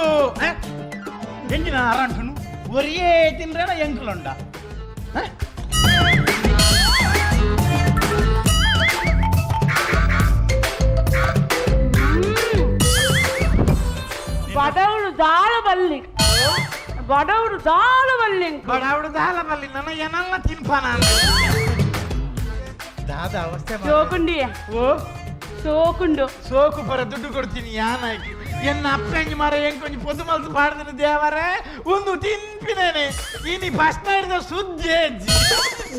ಎಂಜಿನ ಅರಂಟುನು ಒರಿಯೇ ತಿಂದ್ರೇನ ಎಂಕುಲುಂಡ ಬಡವರು ದಾಳ ಬಲ್ಲಿ ಬಡವರು ದಾಳ ಬಲ್ಲಿ ಬಡವಡು ದಾಲ ಬಲ್ಲಿ ನನ್ನ ಏನಲ್ಲ ತಿನ್ಪಾನ ದಾದ ಅವಸ್ಥೆ ಸೋಕುಂಡಿ ಓ ಸೋಕುಂಡು ಸೋಕು ಪರ ದುಡ್ಡು ಕೊಡ್ತೀನಿ ಯಾನಾಯ್ತು ಎನ್ನ ಅಪ್ಪಂಜಿ ಮಾರ ಎಂಕೊಂಜಿ ಪೊದ್ದು ಮಲ್ತು ಪಾಡ್ದಿನ ದೇವರೇ ಒಂದು ತಿನ್ಪಿನೇನೆ ಇನಿ ಫಸ್ಟ್ ನೈಟ್ ಸುದ್ದಿ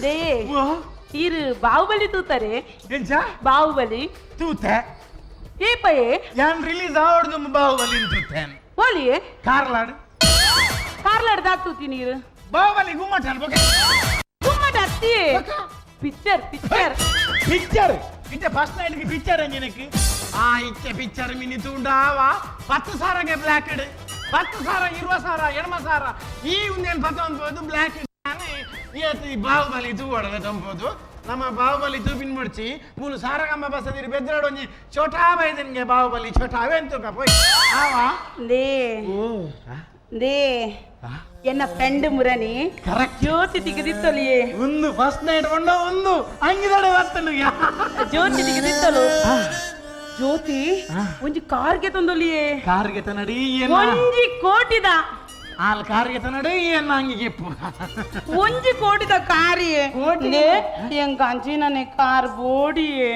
they ಇರು ಬಾಹುಬಲಿ ತೂತಾರೆ ಎಂಚ ಬಾಹುಬಲಿ ತೂತೆ ಏ ಪಯೆ ಯಾನ್ ರಿಲೀಸ್ ಆವಡ್ದು ಬಾಹುಬಲಿ ತೂತೇನೆ ಓಲಿ ಕಾರ್ಲಾಡ್ ಕಾರ್ಲಾಡ್ ದಾ ತೂತಿ ನೀರು ಬಾಹುಬಲಿ ಗುಮ್ಮಟ ಗುಮ್ಮಟ ಅತ್ತಿ ಪಿಕ್ಚರ್ ಪಿಕ್ಚರ್ ಪಿಕ್ಚರ್ ಇತ್ತೆ ಫಸ್ಟ್ ನೈಟ್ಗೆ ಪಿಕ್ಚರ್ ಎಂಜಿನಕ್ಕೆ ಆ ಇತ್ತೆ ಪಿಕ್ಚರ್ ಮಿನಿ ತೂಂಡಾವ 10,000ಗೆ ಬ್ಲ್ಯಾಕ್ 10,000 20,000 80,000 ಈ ಒಂದೇನು ಪತ್ತೊಂಬೋದು ಬ್ಲ್ಯಾಕ್ ಏತು ಬಾಹುಬಲಿ ತೂವಡದ ತಂಪೋದು ನಮ್ಮ ಬಾಹುಬಲಿ ತೂಪಿನ ಮುಡ್ಚಿ ಮೂಲು ಸಾರಗಮ್ಮ ಬಸದಿರಿ ಬೆದ್ರಾಡು ಒಂಜಿ ಚೋಟಾ ಬೈದನ್ಗೆ ಬಾಹುಬಲಿ ಚೋಟಾ ಅವೆಂತುಕ ಪೋಯ್ ಆವಾ they they ಎನ್ನ ಫ್ರೆಂಡ್ ಮುರನಿ ಕರೆಕ್ಟ್ ಜ್ಯೋತಿ ತಿಗದಿತ್ತಲಿಯೇ ಒಂದು ಫಸ್ಟ್ ನೈಟ್ ಒಂಡ ಒಂದು ಅಂಗಿದಡೆ ಬರ್ತಲು ಜ್ಯೋತಿ ತಿಗದಿತ್ತಲು ಜ್ಯೋತಿ ಒಂಜಿ ಕಾರ್ಗೆ ತಂದೊಲಿಯೇ ಕಾರ್ಗೆ ತನಡಿ ಒಂಜಿ ಕೋಟಿದ ಆಲ್ ಕಾರ್ಗೆ ತನಡಿ ಏನ ಅಂಗಿಗೆ ಒಂಜಿ ಕೋಟಿದ ಕಾರಿಯೇ ಎಂಗ ಅಂಚಿನನೆ ಕಾರ್ ಬೋಡಿಯೇ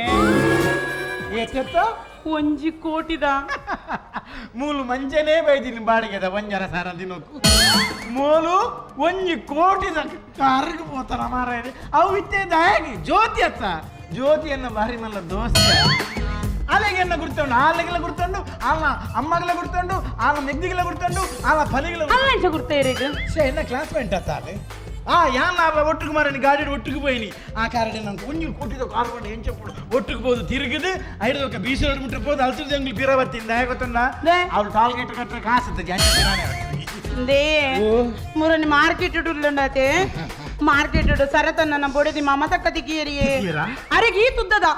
ಏಕೆತ್ತ ಒಂಜಿ ಕೋಟಿದ ಮೂಲು ಮಂಜನೇ ಬೈದಿನಿ ಬಾಡಿಗೆದ ಒಂಜರ ಸಾರ ದಿನಕ್ಕೂ ಮೂಲು ಒಂಜಿ ಕೋಟಿದ ಕಾರ್ಗೆ ಪೋತಾರ ಮಾರಾಯ ಅವು ಇತ್ತೆ ದಾಯಾಗಿ ಜ್ಯೋತಿ ಅತ್ತ ಜ್ಯೋತಿಯನ್ನ ಭಾರಿ ಮಲ್ಲ ದೋಸ್ತ ಅಲೆಗೆನ್ನ ಗುರ್ತುಂಡು ಆಲೆಗೆಲ್ಲ ಗುರ್ತುಂಡು ಆಲ ಅಮ್ಮಗೆಲ್ಲ ಗುರ್ತುಂಡು ಆಲ ಮೆಗ್ದಿಗೆಲ್ಲ ಗುರ್ತುಂಡು ಆಲ ಫಲಿಗೆಲ್ಲ ಅಲ್ಲ ಗುರ್ತ ಎನ್ನ ಕ್ಲಾಸ್ಮೇಟ್ ಅತ್ತ ಅಲೆ ಆ ಯಾನ್ ಲಾಭ ಒಟ್ಟುకు ಮಾರని ಗಾಡಿ ಒಟ್ಟುకు పోయిని ಆ ಕಾರಣ ನಂಗೆ ಒಂಜಿ ಕೋಟಿದ ಕಾರ್ ಕೊಂಡು ಎಂಚప్పుడు ಒಟ್ಟುకు పోదు ತಿರುಗಿದು ಐದು ఒక ಬೀಸು ಮುಟ್ಟ పోదు ಅಲ್ತು ಜಂಗ್ಲಿ ಬೀರ ಬರ್ತಿಂದ ಗೊತ್ತುಂಡ ಅವಳು ಟಾಲ್ ಗೇಟ್ ಕಟ್ಟರೆ ಕಾಸು they ಮುರನಿ ಮಾರ್ಕೆಟ್ ಉಂಡತೆ ಮಾರ್ಕೆಟ್ ಸರತನ್ನ ಬೊಡೆದಿ ಮಮತಕ್ಕ ತಿಕ್ಕಿಯರಿಯೇ ಅರೆ ಗೀತುದ್ದದ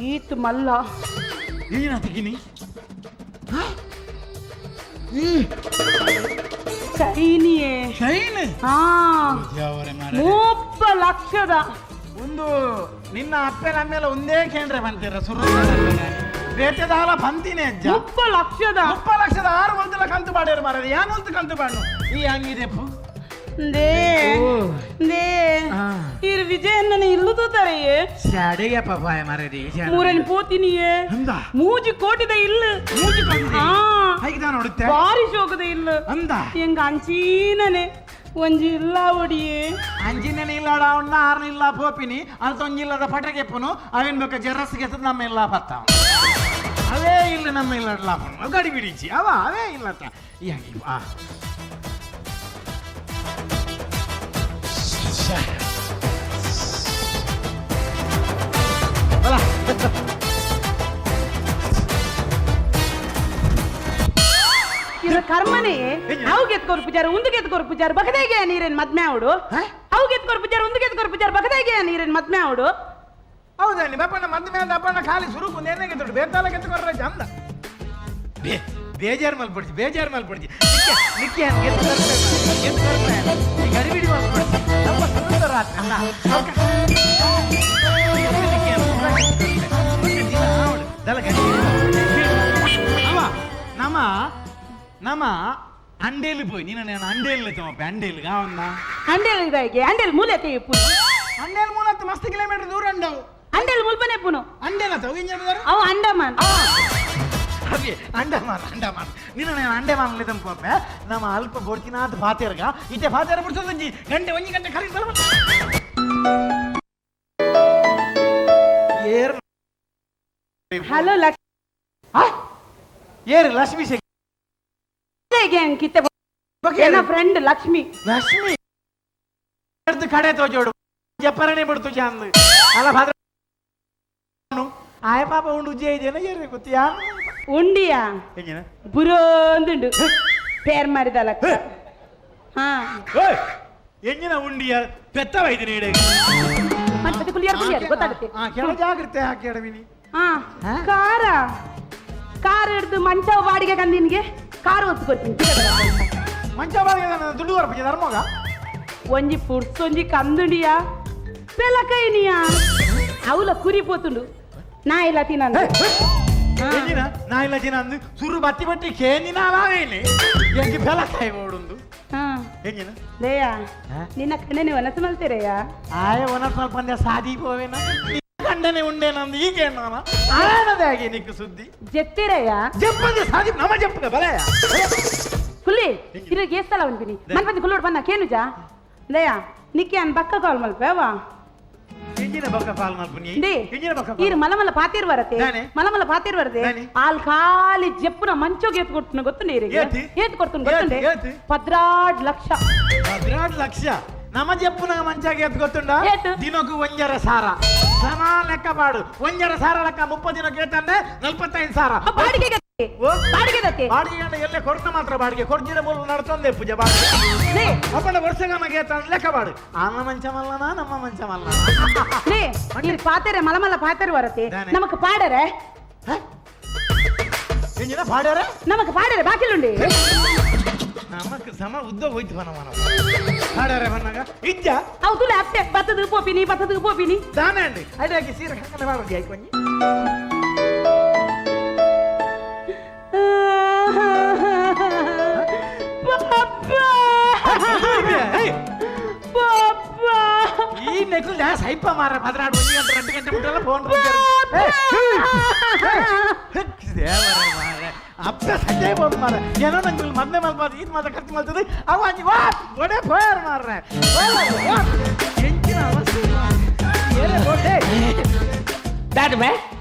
ಈತ್ ಮಲ್ಲ ಏನ ತಿಕ್ಕಿನಿ ಚೈನಿಯೇ ಚೈನ್ ಹಾ 30 ಲಕ್ಷದ ಒಂದು ನಿನ್ನ ಅಪ್ಪನ ಅಮ್ಮೆಲ್ಲ ಒಂದೇ ಕೇಂದ್ರ ಬಂತೀರ ಸುರು ಬೇಟೆದಾಲ ಬಂತೀನಿ ಅಜ್ಜ 30 ಲಕ್ಷದ 30 ಲಕ್ಷದ 6 ಒಂದಲ ಕಂತು ಮಾಡ್ಯಾರ ಮಾರ ಯಾನ್ ಒಂದು ಕಂತು ಬಾಡು ಈ ಹಂಗಿದೆಪ್ಪು they they ಇರು ವಿಜಯಣ್ಣನ ಇಲ್ಲು ತೂತಾರೆಯೇ ಶಾಡೆಗೆ ಪಾಪಾಯ ಮಾರೇದಿ ಮೂರನಿ ಪೋತಿನಿಯೇ ಮೂಜಿ ಕೋಟಿದ ಇಲ್ಲು ಮೂಜಿ ಕೋಟಿ ಹೇಗೆ ನೋಡುತ್ತೆ ಬಾರಿ ಶೋಕದ ಇಲ್ಲು ಅಂದ ಎಂಗ ಅಂಚೀನನೆ ಒಂಜಿ ಇಲ್ಲ ಒಡಿಯೇ ಅಂಜಿನೇ ಇಲ್ಲಾಡ ಅವನ್ನ ಆರ್ನ ಇಲ್ಲ ಪೋಪಿನಿ ಅಂತ ಒಂಜಿಲ್ಲದ ಪಟಕೆಪ್ಪನು ಅವೇನ್ ಬೇಕ ಜರಸ್ಗೆ ನಮ್ಮ ಇಲ್ಲ ಪತ್ತ ಅವೇ ಇಲ್ಲ ನಮ್ಮ ಇಲ್ಲ ಲಾಭ ಗಡಿ ಬಿಡಿಚಿ ಅವ ಅವೇ ಇಲ್ಲ ಈ ಹಂಗೆ ಆ ಇದು ಕರ್ಮನೇ ಅವು ಎತ್ಕೋರು ಪೂಜಾರ ಉಂದುಗೆ ಎತ್ಕೋರು ಪೂಜಾರ ಬಕದಾಗೆ ನೀರೇನ್ ಮದ್ಮೆ ಅವಡು ಅವು ಎತ್ಕೋರು ಪೂಜಾರ ಉಂದುಗೆ ಎತ್ಕೋರು ಪೂಜಾರ ಬಕದಾಗೆ ನೀರೇನ್ ಮದ್ಮೆ ಅವಡು ಹೌದಂడి ಬಪ್ಪಣ್ಣ ಮದ್ಮೆ ಅಂದ ಅಪ್ಪಣ್ಣ ಖಾಲಿ ಸುರುಕು ನೇನೆಗೆ ದುಡ್ಡು ಬೇತಾಲಕ್ಕೆ ಎತ್ಕೊರ್ರ ಚಂದ ಬೇಜಾರು ಮಲ್ಪಡ್ಸಿ ಬೇಜಾರು ಮಲ್ಪಡ್ಸಿ ನಿಕ್ಕೆ ಗಡಿಬಿಡಿ ಮಲ್ಪಡ್ಸಿ ನಮ್ಮ ಸುರುತರ ಅಲ್ಲ ನಮ್ಮ ನಮ್ಮ ಅಂಡೇಲಿ ಪೋಯಿ ನೀನು ನಾನು ಅಂಡೇಲಿ ತಮ್ಮಪ್ಪ ಅಂಡೇಲಿ ಕಾವನ್ನ ಅಂಡೇಲಿ ಇದಾಗಿ ಅಂಡೇಲಿ ಮೂಲೆ ತೆಯ್ಯಪ್ಪು ಅಂಡೇಲಿ ಮೂಲ ಮಸ್ತ್ ಕಿಲೋಮೀಟರ್ ದೂರ ಅಂಡವು ಅಂಡೇಲಿ ಮುಲ್ಪನೆ ಪುನು ಅಂಡೇಲ ತಗೊಂಡು ಅವು ಅಂಡಮಾನ್ ಅದೇ ಅಂಡಮಾನ್ ಅಂಡಮಾನ್ ನೀನು ನಾನು ಅಂಡಮಾನ್ ತಂಪೊಮ್ಮೆ ನಮ್ಮ ಅಲ್ಪ ಬೋಡ್ತಿನಾದ ಫಾತೇರ್ಗ ಇತ್ತೆ ಫಾತೇರ ಬಿಡ್ಸೋದಜ್ಜಿ ಗಂಟೆ ಒಂಜಿ ಗಂಟೆ ಖರೀದಿ ಬರಬೇಕು ಏರ್ ಹಲೋ ಲಕ್ಷ್ಮಿ ಏರು ಲಕ್ಷ್ಮಿ ಕಿತ್ತೆ ನನ್ನ ಫ್ರೆಂಡ್ ಲಕ್ಷ್ಮಿ ಲಕ್ಷ್ಮಿ ಕಡೆ ತೋಜೋಡು ಜಪ್ಪರಣೆ ಬಿಡ್ತು ಚಂದ ಅಲ್ಲ ಭಾದ್ರ ಆಯ ಪಾಪ ಉಂಡು ಉಜ್ಜೆ ಇದೆಯಾ ಏರು ಗೊತ್ತಿಯಾ ಉಂಡಿಯಾ ಬುರೋಂದುಂಡು ಪೇರ್ ಮಾಡಿದಲ್ಲ ಹಾ ಎಂಜಿನ ಉಂಡಿಯ ಪೆತ್ತ ವೈದಿನ ಇಡೆ ಮತ್ತೆ ಕುಲಿಯಾರ ಕುಲಿಯಾರ ಗೊತ್ತಾಗುತ್ತೆ ಕೆಳ ಜಾಗ್ರತೆ ಹಾಕಿ ಹಾ ಕಾರ ಕಾರ್ ಹಿಡ್ದು ಮಂಚ ಬಾಡಿಗೆ ಕಂದಿನ್ಗೆ ಕಾರ್ ಒತ್ತು ಕೊಡ್ತೀನಿ ಮಂಚ ಬಾಡಿಗೆ ದುಡ್ಡು ಬರ್ಬೇಕು ಧರ್ಮಗ ಒಂಜಿ ಪುಡ್ಸೊಂಜಿ ಕಂದುಂಡಿಯಾ ಪೆಲಕೈನಿಯಾ ಅವಲ ಕುರಿ ಪೋತುಂಡು ನಾ ಇಲ್ಲ ತಿನ್ನಂದು ನಾ ಇಲ್ಲ ತಿನ್ನಂದು ಸುರು ಬತ್ತಿ ಬಟ್ಟಿ ಕೇಂದಿನ ಅವೇನೆ ಎಂಗೆ ಪೆಲಕಾಯಿ ಓಡುಂದು ಎಂಜಿನ ದೇಯಾ ನಿನ್ನ ಕಣ್ಣನೆ ವನಸು ಮಲ್ತಿರೆಯಾ ಆಯ ಒನ ಸ್ವಲ್ಪ ಅಂದೆ ಸಾದಿ ಪೋವೇನ ಕಂಡನೆ ಉಂಡೆ ನಂದು ಈಗ ನಾನ ಆನದೇ ಆಗಿ ನಿಕ್ಕು ಸುದ್ದಿ ಜೆತ್ತಿರೆಯಾ ಜಪ್ಪಂದೆ ಸಾದಿ ನಮ ಜಪ್ಪದ ಬಲಯ ಕುಲ್ಲಿ ಇರಿಗೆ ಏಸ್ತಲ ಅನ್ಪಿನಿ ಮನ್ಪತಿ ಕುಲ್ಲೋಡ್ ಬನ್ನ ಕೇನುಜಾ ದಯಾ ನಿಕ್ಕೆ ಅನ್ ಬಕ್ಕ ಕಾಲ್ ಮಲ್ಪೇವಾ ಎಂಜಿನ ಬಕ್ಕ ಕಾಲ್ ಮಲ್ಪುನಿ they ಎಂಜಿನ ಬಕ್ಕ ಈರು ಮಲಮಲ ಪಾತೀರ್ ವರತೆ ದಾನೆ? ಮಲಮಲ ಪಾತೀರ್ ವರತೆ ದಾನೆ? ಆಲ್ ಖಾಲಿ ಜೆಪ್ಪುನ ಮಂಚೋಗೆ ಏತ್ ಕೊಡ್ತುನ ಗೊತ್ತುಂಡೆ ಈರಿಗೆ ಏತಿ? ಏತ್ ಕೊಡ್ತುನ ಗೊತ್ತುಂಡೆ ಏತಿ? 12 ಲಕ್ಷ 12 ಲಕ್ಷ ನಮ ಜಪ್ಪುನ ಮಂಚಾಗೆ ಎತ್ ಗೊತ್ತುಂಡ ಏತು? ದಿನಕ್ಕೂ ಒಂಜರ ಸಾರ ಸಮ ಲೆಕ್ಕ ಪಾಡು ಒಂಜರ ಸಾರ ಲೆಕ್ಕ 30 ದಿನಕ್ಕೆ ಏತಂಡೆ 45 ಸಾರ ಬಾಡಿಗೆ ಓ? ಬಾಡಿಗೆ ದತ್ತೆ ಬಾಡಿಗೆ ಅಂದ್ರೆ ಎಲ್ಲೇ ಕೊಡ್ತ ಮಾತ್ರ ಬಾಡಿಗೆ ಕೊಡ್ಜಿಡ ಮೂಲ ನಡ್ತೊಂದೆ ಪೂಜೆ ಬಾಡಿಗೆ ಲೇ ಅಪ್ಪನ ವರ್ಷಗಾನಗೆ ಏತಂದ್ರೆ ಲೆಕ್ಕ ಬಾಡು ಆನ ಮಂಚ ಮಲ್ಲನ ನಮ್ಮ ಮಂಚ ಮಲ್ಲನ ಲೇ ಈರು ಪಾತೆರೆ ಮಲಮಲ ಪಾತೆರ್ ವರತೆ ದಾನೆ? ನಮಕ್ ಪಾಡರೆ ಎಂಜಿನ ಪಾಡ್ಯಾರ ನಮಕ್ ಪಾಡರೆ ಬಾಕಿಲುಂಡೆ ನಮಕ್ ಸಮ ಉದ್ದ ಹೋಯ್ತು ಬನ ಮನ ಪಾಡ್ಯಾರ ಬನ್ನಾಗ ಇಜ್ಜ ಹೌದು ಲ್ಯಾಪ್ಟಾಪ್ ಬತ್ತದ ಪೋಪಿನಿ ಬತ್ತದ ಪೋಪಿನಿ ದಾನೆ ಅಂಡಿ ಅದಾಗಿ ಸೀರೆ ಕಂಕಣ ಮಾಡೋದು ಆಯ್ಕೊಂಜಿ ಪಪ್ಪ ಈ ನೆಕ್ಲು ಡ್ಯಾನ್ಸ್ ಹೈಪ ಮಾರ 12 1 ಗಂಟೆ 2 ಗಂಟೆ ಬಿಟ್ಟಲ್ಲ ಫೋನ್ ಅಪ್ಪ ಸಜ್ಜೆ ಬೋನ್ ಮಾರ ಏನೋ ನಂಗೆ ಮದ್ವೆ ಮಲ್ಪಾದ ಇದು ಮಾತ್ರ ಖರ್ಚು ಮಾಡ್ತದೆ ಅವ ಅಂಜಿ ವಾ ಒಡೆ ಪೋಯಾರ ಮಾರ್ರೆ ಎಂಚಿನ ಅವಸ್ಥೆ ಏನೇ ಬೋಟೆ ದಾದ ಬೇ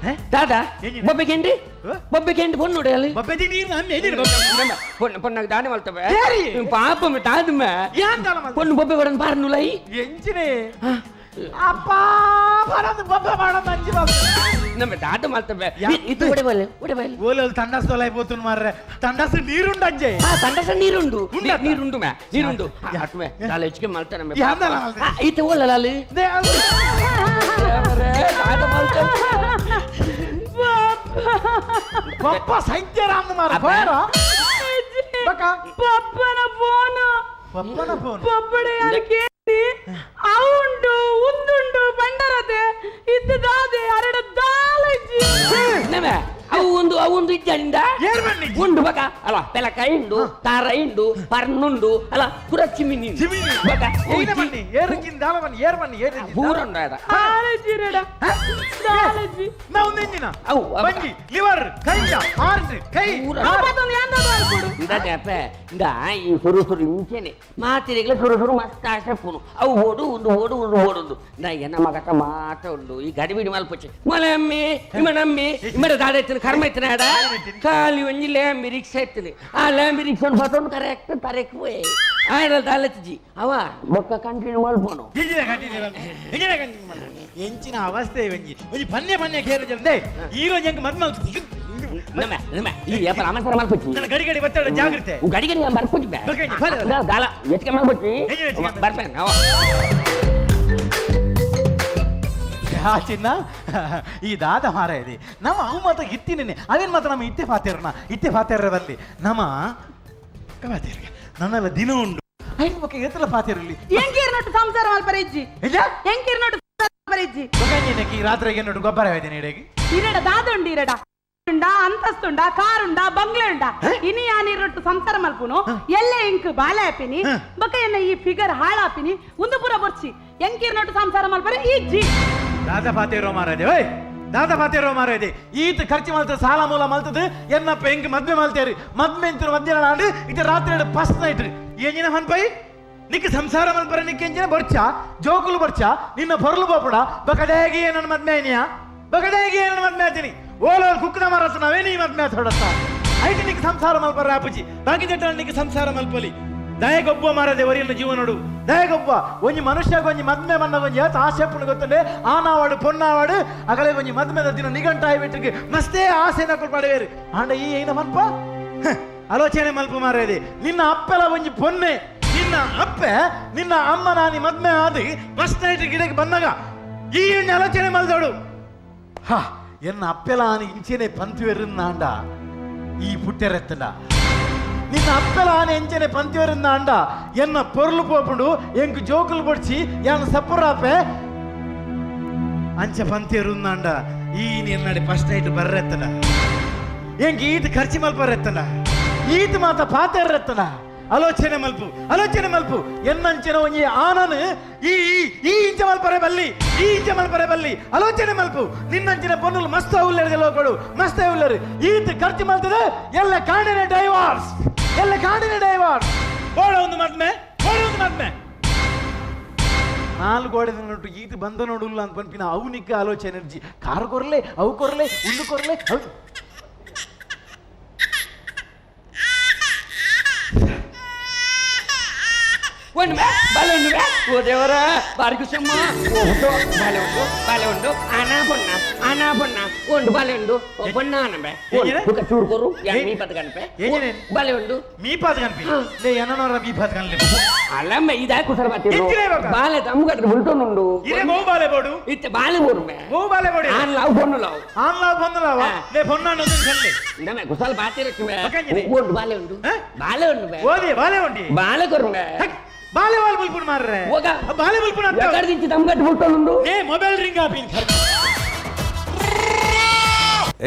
ದಾದ ಎಂಜಿನ? ಬೊಬ್ಬೆ ಕೆಂಡ್ರಿ ಹ? ಬೊಬ್ಬೆ ಕೆಂಡ್ರಿ ಪೊಣ್ಣು ನೋಡಿ ಅಲ್ಲಿ ಬೊಬ್ಬೆ ನೀರು ನಮ್ಮ ಎಲ್ಲಿ ಪೊಣ್ಣು ಪೊಣ್ಣಾಗ ದಾನೆ ಮಲ್ತವೆ ಏರಿ? ಪಾಪ ದಾದ ಮೇ ಏನ್ ದಾನ ಮಲ್ತ ಪೊಣ್ಣು ಬೊಬ್ಬೆ ಕೊಡನ್ ಪಾರ್ನುಲೈ ಎಂಚಿನೇ ಅಪ್ಪ ಬರೋದು ಬೊಬ್ಬೆ ಮಾಡೋದು ಅಂಜಿ ಬಾಬು ನಮ್ಮ ದಾದ ಮಲ್ತವೆ ಯಾ- ಇದು ಒಡೆ ಬಲೆ ಒಡೆ ಬಲೆ ಓಲಲ್ಲಿ ತಂಡಸ್ ತೊಲೈపోతుంది ಮಾರ್ರೆ ತಂಡಸ್ ನೀರುಂಡು ಅಜ್ಜೆ ಆ ತಂಡಸ ನೀರುಂಡು ಉಂಡಾ? ನೀರುಂಡು ಮೇ ನೀರುಂಡು ಯಾ. ಅಟ್ ಮೇ ದಾಲ ಹೆಚ್ಚಿಗೆ ಮಲ್ತಾನೆ ಮೇ ಯಾ ದಾಲ ಮಲ್ತಾನೆ? ಈತ ಓಲಲ್ಲ ಅಲ್ಲಿ they ಅದು. ದಾದ ಮಲ್ತಾನೆ ಪಪ್ಪ ಸೈತ್ಯರಾಮ್ನ ಮಾರ ಅಪ್ಪ. ಹೋಯಾರ ಬಕ ಪಪ್ಪನ ಫೋನ್ ಪಪ್ಪನ ಫೋನ್ ಪಪ್ಪಡೆ ಕೇಳಿ ಅವುಂಡು ಉಂದುಂಡು ಬಂಡರತೆ ಇದ್ದದಾದೆ ಅರಡ ದಾಲಜ್ಜಿ ನಮೆ ಅವು ಒಂದು ಅವು ಒಂದು ಇಜ್ಜಾನಿಂದ ಏರ್ ಬನ್ನಿ ಉಂಡು ಬಕ ಅಲ್ಲ ಪೆಲಕ ಇಂಡು ತಾರ ಇಂಡು ಪರ್ನುಂಡು ಅಲ್ಲ ಪುರ ಚಿಮಿನಿ ಚಿಮಿನಿ. ಬಕ ಏನ ಬನ್ನಿ ಏರ್ಗಿನ್ ದಾಲ ಬನ್ನಿ ಏರ್ ಬನ್ನಿ ಏರ್ ಪೂರ ಉಂಡು ಅದ ದಾಲಜ್ಜಿ ರಡ ದಾಲಜ್ಜಿ ನಾವು ನೆಂಜಿನ ಅವು ಅವು. ಬಂಜಿ ಲಿವರ್ ಕೈಯ ಆರ್ಟ್ ಕೈ ಪೂರ. ಅಪ್ಪತೊಂದು ಯಾಂದದು ಅನ್ಕೊಡು ಇಂದ ಅಪ್ಪ ಇಂದ ಈ ಸುರು ಸುರು ಇಂಚೆನೆ ಮಾತಿರಿಗಳ ಸುರು ಸುರು ಮಸ್ತ್ ಆಸೆ ಪುನು ಅವು ಓಡು ಒಂದು ಓಡು ಒಂದು ಓಡೊಂದು ನಾ ಎನ್ನ ಮಗಟ ಮಾತ ಉಂಡು ಈ ಗಡಿಬಿಡಿ ಮಲ್ಪೊಚ್ಚೆ ಮೊಲಮ್ಮಿ ಇಮನಮ್ಮಿ ಇಮಡ ದಾಡ ಎತ್ತಿನ ಕರ್ಮ ಎತ್ತಿನ ಆಡ ಖಾಲಿ ಒಂಜಿ ಲ್ಯಾಂಬಿ ರಿಕ್ಷಾ ಎತ್ತಿನ ಆ ಲ್ಯಾಂಬಿ ರಿಕ್ಷಾ ಬತ್ತೊಂದು ಕರೆಕ್ಟ್ ತರೆಕ್ ಪೋಯೆ ಆಯಡ ದಾಲತ್ಜಿ ಅವ ಬೊಕ್ಕ ಕಂಟಿನ್ಯೂ ಮಲ್ಪೋನು ಎಂಜಿನ ಕಂಟಿನ್ಯೂ ಎಂಜಿನ ಕಂಟಿನ್ಯೂ ಎಂಚಿನ ಅವಸ್ಥೆ ಒಂಜಿ ಒಂಜಿ ಪನ್ನೆ ಪನ್ನೆ ಕೇರು ಜಂದೆ ಈ ರೋಜ್ ಎಂಕ್ ಮದ್ಮ ನಮ್ಮ ನಮ್ಮ ಈ ಯಪ್ಪ ರಾಮಸ್ವರ ಮಲ್ಪೊಚ್ಚಿ ನನ್ನ ಗಡಿ ಗಡಿ ಬತ್ತಾಡ ಜಾಗ್ರತೆ ಗಡಿ ಗಡಿ ಬರ್ಪೊಚ್ಚಿ ಬೇ ಬರ್ಪೊಚ್ಚಿ, ಬರ. ದಾಲ ಎಚ್ಕೆ ಮಲ್ಪೊಚ್ಚಿ ಎಚ್ಕೆ ಮಲ್ಪೊಚ್ಚಿ. ಬರ್ಪೇನೆ ಅವ ಯಾ ಚಿನ್ನ ಈ ದಾದ ಮಾರ ಇದೆ ನಮ್ಮ ಅವು ಮಾತ್ರ ಇತ್ತಿನೇ ಅವೇನು ಮಾತ್ರ ನಮ್ಮ ಇತ್ತೆ ಫಾತೇರ್ನ ಇತ್ತೆ ಫಾತೇರ ಬರಲಿ ನಮ್ಮ ಕವಾತೇರ್ಗ ನನ್ನೆಲ್ಲ ದಿನ ಉಂಡು ಐದು ಮಕ್ಕ ಎತ್ತಲ ಫಾತೇರಲ್ಲಿ ಎಂಕೀರ್ ನೋಟು ಸಂಸಾರ ಮಲ್ಪರೆಜ್ಜಿ ನಿಜ ಎಂಕೀರ್ ನೋಟು ಸಂಸಾರ ಮಲ್ಪರೆಜ್ಜಿ ಮಗನಿನಕ್ಕೆ ಈ ರಾತ್ರಿಗೆ ನೋಡು ಗೊಬ್ಬರ ಇದೆ ಇಡಗಿ ಇರಡ ದಾದುಂಡು ಇರಡ ಉಂಡ ಅಂತಸ್ತುಂಡ ಕಾರುಂಡ ಬಂಗ್ಲೆ ಉಂಡ ಇನಿ ಯಾನಿರೊಟ್ಟು ಸಂಸಾರ ಮಲ್ಪುನು ಎಲ್ಲೆ ಇಂಕ್ ಬಾಲೆ ಆಪಿನಿ ಬೊಕ ಎನ್ನ ಈ ಫಿಗರ್ ಹಾಳಾಪಿನಿ ಒಂದು ಪೂರ ಬೊರ್ಚಿ ಎಂಕೀರ್ ನೋಟು ಸಂಸಾರ ಮಲ್ಪರೆ ಇಜ್ಜಿ ದಾದ ಫಾತೇರೋ ಮಾರಾದೆ ಓಯ್ ದಾದ ಫಾತೇರೋ ಮಾರಾದೆ ಈತ ಖರ್ಚು ಮಲ್ತದ ಸಾಲ ಮೂಲ ಮಲ್ತದ ಎನ್ನಪ್ಪ ಹೆಂಗ್ ಮದ್ವೆ ಮಲ್ತೇರಿ ಮದ್ವೆ ಅಂತ ಮಧ್ಯಾಹ್ನ ಆಂಡ್ ಇದು ರಾತ್ರಿ ಫಸ್ಟ್ ನೈಟ್ ಏನಿನ ಹನ್ಪೈ ನಿಕ್ ಸಂಸಾರ ಮಲ್ಪರ ನಿಕ್ ಎಂಜಿನ ಬರ್ಚ ಜೋಕುಲು ಬರ್ಚ ನಿನ್ನ ಬೊರ್ಲು ಬೋಪಡ ಬಕಡೇಗಿ ನನ್ನ ಮದ್ವೆ ಐನಿಯ ಬಕಡೇಗಿ ನನ್ನ ಮದ್ವೆ ಆತೀನಿ ಓಲೋ ಕುಕ್ಕನ ಮಾರಸ ನಾವೇ ನೀ ಮದ್ವೆ ಆತೊಡತ್ತ ಐಟ್ ನಿಕ್ ಸಂಸಾರ ಮಲ್ಪರ ಆಪುಜಿ ಬಾಕಿ ಜಟ್ಟ ನಿಕ್ ಸಂಸಾರ ಮಲ್ಪಲಿ ದಯಗೊಬ್ಬ ಮಾರದೆ ಒರಿಯನ್ನ ಜೀವನೋಡು ದಯಗೊಬ್ಬ ಒಂಜಿ ಮನುಷ್ಯ ಒಂಜಿ ಮದ್ಮೆ ಮನ್ನ ಒಂಜಿ ಏತ್ ಆಸೆ ಪುಣ್ ಗೊತ್ತುಂಡೆ ಆನಾವಾಡು ಪೊನ್ನಾವಾಡು ಅಗಲೆ ಒಂಜಿ ಮದ್ಮೆದ ದಿನ ನಿಘಂಟಾಯಿ ಬಿಟ್ಟಿಗೆ ಮಸ್ತೇ ಆಸೆ ನಕುಲ್ ಪಡೆವೇರು ಆಂಡ ಈ ಏನ ಮಲ್ಪ ಆಲೋಚನೆ ಮಲ್ಪ ಮಾರೇದೆ ನಿನ್ನ ಅಪ್ಪೆಲ ಒಂಜಿ ಪೊನ್ನೆ ನಿನ್ನ ಅಪ್ಪೆ ನಿನ್ನ ಅಮ್ಮ ನಾನಿ ಮದ್ಮೆ ಆದಿ ಫಸ್ಟ್ ನೈಟ್ ಗಿಡಕ್ಕೆ ಬಂದಾಗ ಈ ಒಂಜಿ ಆಲೋಚನೆ ಮಲ್ದೋಡು ಹಾ ಎನ್ನ ಅಪ್ಪೆಲ ಆನಿ ಇಂಚೆನೆ ಪಂತುವೆರುನ್ನಾಂಡ ಈ ಪುಟ್ಟೆರೆತ್ತಲ ನಿನ್ನ ಅಪ್ಪೆಲ ಆನೆ ಎಂಚನೆ ಪಂತಿವರಿಂದ ಅಂಡ ಎನ್ನ ಪೊರ್ಲು ಪೋಪುಂಡು ಎಂಕ್ ಜೋಕುಲು ಬೊಡ್ಚಿ ಯಾನ್ ಸಪ್ಪುರಾಪೆ ಅಂಚ ಪಂತಿಯರುಂದಾಂಡ ಈ ನಿನ್ನಡಿ ಫಸ್ಟ್ ನೈಟ್ ಬರ್ರೆತ್ತನ ಎಂಕ್ ಈತ್ ಖರ್ಚು ಮಲ್ಪರೆತ್ತನ ಈತ್ ಮಾತ ಪಾತೆರ್ರೆತ್ತನ ಆಲೋಚನೆ ಮಲ್ಪು ಆಲೋಚನೆ ಮಲ್ಪು ಎನ್ನಂಚಿನ ಒಂಜಿ ಆನನ್ ಈ ಈ ಇಂಚ ಮಲ್ಪರೆ ಬಲ್ಲಿ ಈ ಇಂಚ ಮಲ್ಪರೆ ಬಲ್ಲಿ ಆಲೋಚನೆ ಮಲ್ಪು ನಿನ್ನಂಚಿನ ಪೊನ್ನುಲು ಮಸ್ತ್ ಉಲ್ಲೇರು ಲೋಕಡು ಮಸ್ತ್ ಉಲ್ಲೇರು ಈತ್ ಖರ್ಚು ಮಲ್ತದೆ ಎಲ್ಲ ಕಾಡಿನ ಡೈವರ್ಸ್ ಎಲ್ಲ ಕಾಡಿನ ಡೈವರ್ಸ್ ಬೋಡ ಒಂದು ಮದ್ಮೆ ಬೋಡ ಒಂದು ಮದ್ಮೆ ನಾಲ್ಕು ಗೋಡೆ ನೋಟು ಈತ ಬಂದ ನೋಡುಲ್ಲ ಅಂತ ಪನ್ಪಿನ ಅವನಿಗೆ ಆಲೋಚನೆ ಎನರ್ಜಿ ಕಾರ್ ಕೊರ್ಲೆ ಅವು ಕೊರ್ಲೆ ಉಂಡು ಕೊರ್ಲೆ ಓ ದೇವರ ಬಾರಿ ಖುಷಮ್ಮ ಉಂಡು ಬಾಲೆ ಉಂಡು ಬಾಲೆ ಉಂಡು ಆನಾ ಬೊಣ್ಣ ಆನಾ ಬೊಣ್ಣ ಉಂಡು ಬಾಲೆ ಉಂಡು ಬೊಣ್ಣ ಆನಂಬೆ ಚೂರು ಕೊರು ಮೀ ಪತ್ ಕನ್ಪೆ ಬಾಲೆ ಉಂಡು ಮೀ ಪತ್ ಕನ್ಪಿ ಲೇ ಏನನೋರ ಮೀ ಪತ್ ಕನ್ಲೆ ಅಲ್ಲಮ್ಮ ಇದಾಯ ಕುಸರ ಬಾತಿ ಬಾಲೆ ತಮ್ಮಗಟ್ರೆ ಉಂಟು ಇರೆ ಗೋ ಬಾಲೆ ಬೋಡು ಇತ್ತೆ ಬಾಲೆ ಬೋಡು ಮೇ ಗೋ ಬಾಲೆ ಬೋಡು ಆನ್ ಲಾವ್ ಬೊಣ್ಣು ಲಾವ್ ಆನ್ ಲಾವ್ ಬೊಣ್ಣು ಲಾವ ಲೇ ಬೊಣ್ಣ ಅನ್ನೋದು ಕನ್ಲೆ ಇಂದಮೆ ಕುಸಲ್ ಬಾತಿ ರಕ್ಕೆ ಮೇ ಉಂಡು ಬಾಲೆ ಉಂಡು ಬಾಲೆ ಉಂಡು ಮೇ ಓದಿ ಬಾಲೆ ಉಂಡಿ ಬಾಲೆ ಕೊರು ಮೇ ಬಾಲೆ ವಾಲ್ ಬುಲ್ಪುನ್ ಮಾರ್ರೆ ಹೋಗ ಬಾಲೆ ಬುಲ್ಪುನ್ ಅಂತ ಎಕಡೆ ತಮ್ಗಟ್ಟು ಬುಲ್ಟೊಂದು ಏ ಮೊಬೈಲ್ ರಿಂಗ್ ಆಪಿನ್